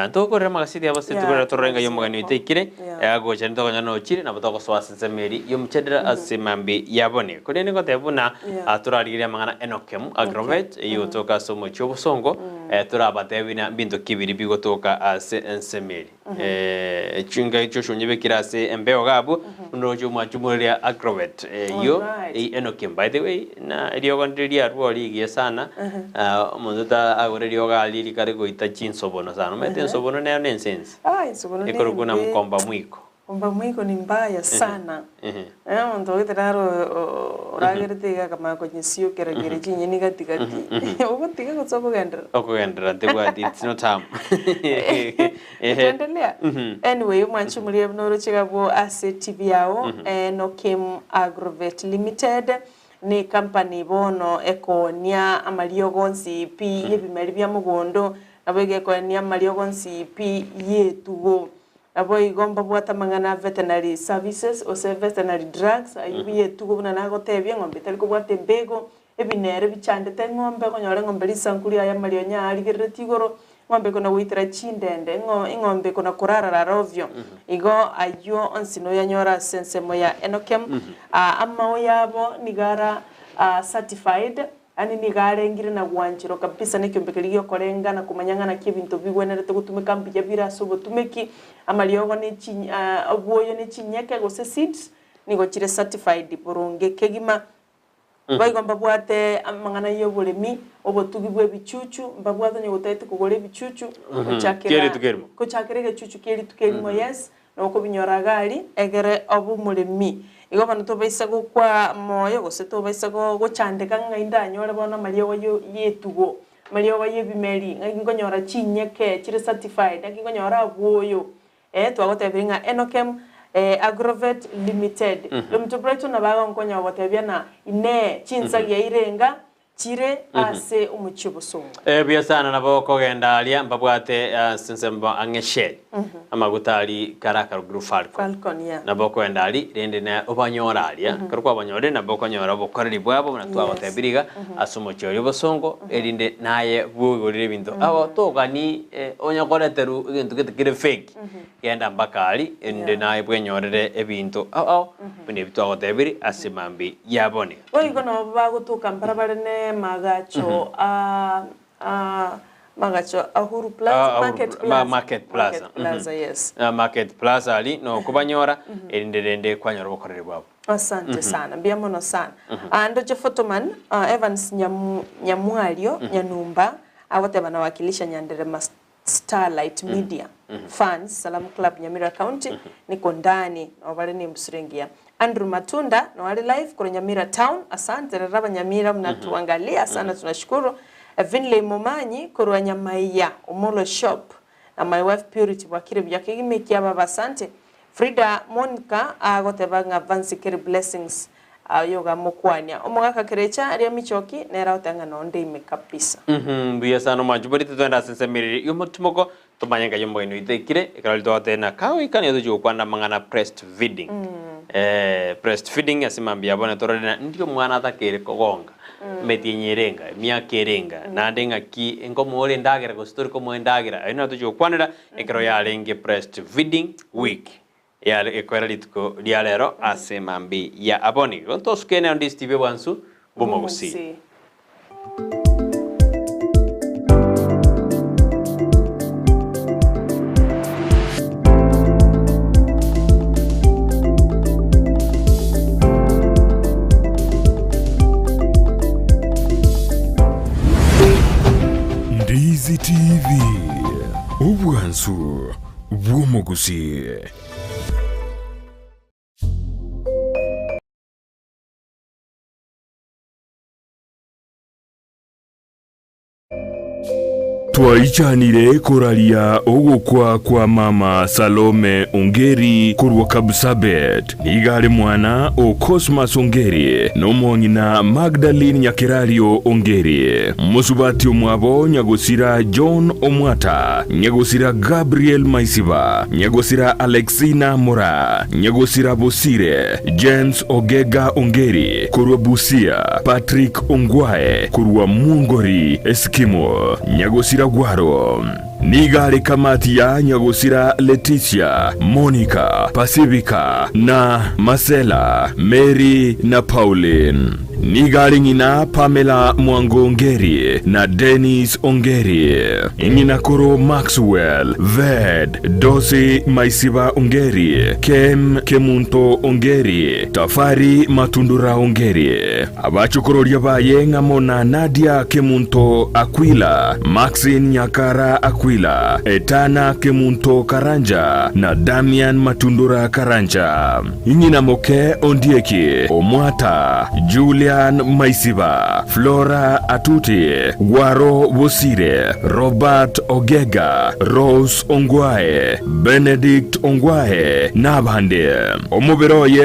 Ntogokorera amagaseti abo ase rituko riria torore ng'ai omogeni oito aikire, agocha ntokonyora nochire nabo togosoa ase ensemo eria y'omochadara ase mambia ya bone. Korende ngoteba buna torarigererie amang'ana Enokem Agrovet eyio egotoka ase omochie obosongo, Torabatebi na mbinto ki biria bigotoka ase ensemo eri. Chinga echio onyebekire ase embeo iga abwo, buna oroche omwancho omoria Agrovet eyio Alright. enokem. By the way, na eriogo ndire riarwa rigiya sana, omonto ta agore eriogo aria rikare goita chinsobono sana. Omanyete ensobono nero ne ensense, Ah, ensobono ekorokwa na nembe. mkomba mwiko. Omba mwiko ni mbaya sana. Eh, omonto ogete naro oragerete iga akamanya konyesiokera kere chinyeni gati gati. Ogotiga gose okogenderera? Okogenderera ntebwati it's not harm. Tuendelea. Anyway, omwanchi omoria buna oroche iga abwo ase TV yao, Enokim Agrovet Limited, ne company bono ekoonia amariogo onsi pi y'ebimeri bia mogondo, nabo iga ekoenia amariogo onsi pi y'etugo. Naboigo mbabwate amang'ana a veterinary services gose veterinary drugs, ayio buya etugo buna nagotebia, eng'ombe etari kobwata embego, ebinere bichandete eng'ombe, okonyora eng'ombe risanku riaye amarionya aya arigereretie igoro, eng'ombe ekona goitera chindende, eng'o eng'ombe ekona korarara ovyo. Igo ayio onsi noyanyore ase ensemo ya Enokem. Amao abo nigo ara certified. Yaani nigo arengire na gwancherwa kabisa nekiombe keria giokorenga na komanya ng'a naki ebinto bigwenerete gotumeka mbuya bire ase obotumeki, amariogo ne chi obwoyo ne chinyeke gose seeds nigo chire certified boronge kegima. Boigo mbabwate amang'ana y'oboremi, obotugi bwa ebichuchu, mbabwate onye gotagete kogora ebichuchu, gochakera Kia rituko erimo. gochakera egechuchu kia rituko erimo yes, Nokobinyora iga aria, egere obe omoremi. Igo bono tobaisa gokwa moyo, gose tobaisa gochandeka ng'a indanyore bono amariogo y'etugo, amariogo y'ebimeri, ng'aki nkonyora chinyeke chire certified, ng'aki nkonyora abwoyo. Eh, twagotebirie ng'a Enokem Agrovet Limited. Omonto Brighton nabo agonkonya gogotebia ng'a inee, chinsagia irenga. Chire ase omochie obosongo. Buya sana nabo okogenda aria mbabwate ase ensemo ang'e Shell amaguta aria kare akarokirwe Falcon. Falcon, yeah. Nabo okogenda aria rende na obanyore aria ekero kwabanyorire nabo okonyora obokoreri bwabo buna twagotebirie iga ase omochie oria obosongo erinde naye bwoigorere ebinto abo togani onye koreterwa egento gete kere fake Genda mpaka aria, erinde naye bwenyorere ebinto ao ao, buna ebi twagotebirie ase mambia ya bono. Boigo nabo bagotoka mbarabare nemagacho a a magacho a Uhuru Plaza, Ah, Market Uhuru- Plaza. Market Plaza. Market Plaza, yes. Ah, Market Plaza aria nokobanyora, erinde rende kwanyora obokoreri bwabo. Asante sana, mbuya mono sana. Ah, ndoche Photoman, ah, Evans Nyamu, Nyamwario, Nyanumba, agoteba nawakilisha Nyanderema Starlight Media Fans Salamu Club Nyamira County niko ndani nabo bare nembusuro engiya. Andrew Matunda nao are live korwa Nyamira Town asante rero abanyamira mnatuangalia sana tunashukuru. Finley Momanyi korwa Nyamaiya Omolo Shop na my wife Purity bwakire buya kegima ekiya baba asante. Frida Monica agoteba ng'a Vansikeri Blessings Aye ogamokwania. Omogaka Kerecha aria Michoki nere agoteba ng'a nonde ime kabisa. Mbuya sana omwanchi bori titogenda ase ensemo ere y'omotimoko tomanye ngai omogeni oito aikire ekero riria twagotebia na kagoika nigo tochia gokwana amang'ana breast feeding breast feeding ase mambia ya bono torore na ndi omwana atakeire kogonga emetienyi ere enga emiaka ere enga naende ng'aki nkomoa ore endagera gose tori komoa endagera ayio naro tochia gokwanera ekero yarenge breast feeding week. Yare gekoera rituko ria rero ase mambia ya aboni. Igo ntosuke nero ndi Steve Bwansu bw'omogusii. Ndizi TV, obwansu bw'omogusii. Twaichanire koraria ogokwa kwa mama Salome Ongeri korwa Kapsabet. Nigo are mwana o Cosmas Ongeri na omong'ina Magdalene Nyakerario Ongeri. Mosubati omwabo nyagosira John Omwata, nyagosira Gabriel Maisiba, nyagosira Alexina Moraa, nyagosira Bosire James Ogega Ongeri korwa Busia, Patrick Ongwae korwa Mwongori Eskimo, nyagosira Gwaro. Nigo are kamati ya nyagosira Leticia, Monica, Pacifica, na Marcella, Mary na Pauline. Nigo are ng'ina Pamela Mwango Ongeri na Dennis Ongeri, ng'ina koro Maxwell, Ved, Dosi Maisiba Ongeri, Kem Kemunto Ongeri, Tafari Matundura Ongeri. Abachokororia baye ng'amo na Nadia Kemunto Aquila, Maxine Nyakara Aquila, Etana Kemunto Karanja, na Damian Matundura Karanja. Ng'ina moke Ondieki Omwata, Julian Maisiba, Flora Atuti, Gwaro Bosire, Robert Ogega, Rose Ongwae, Benedict Ongwae, nabande. Omobere oye.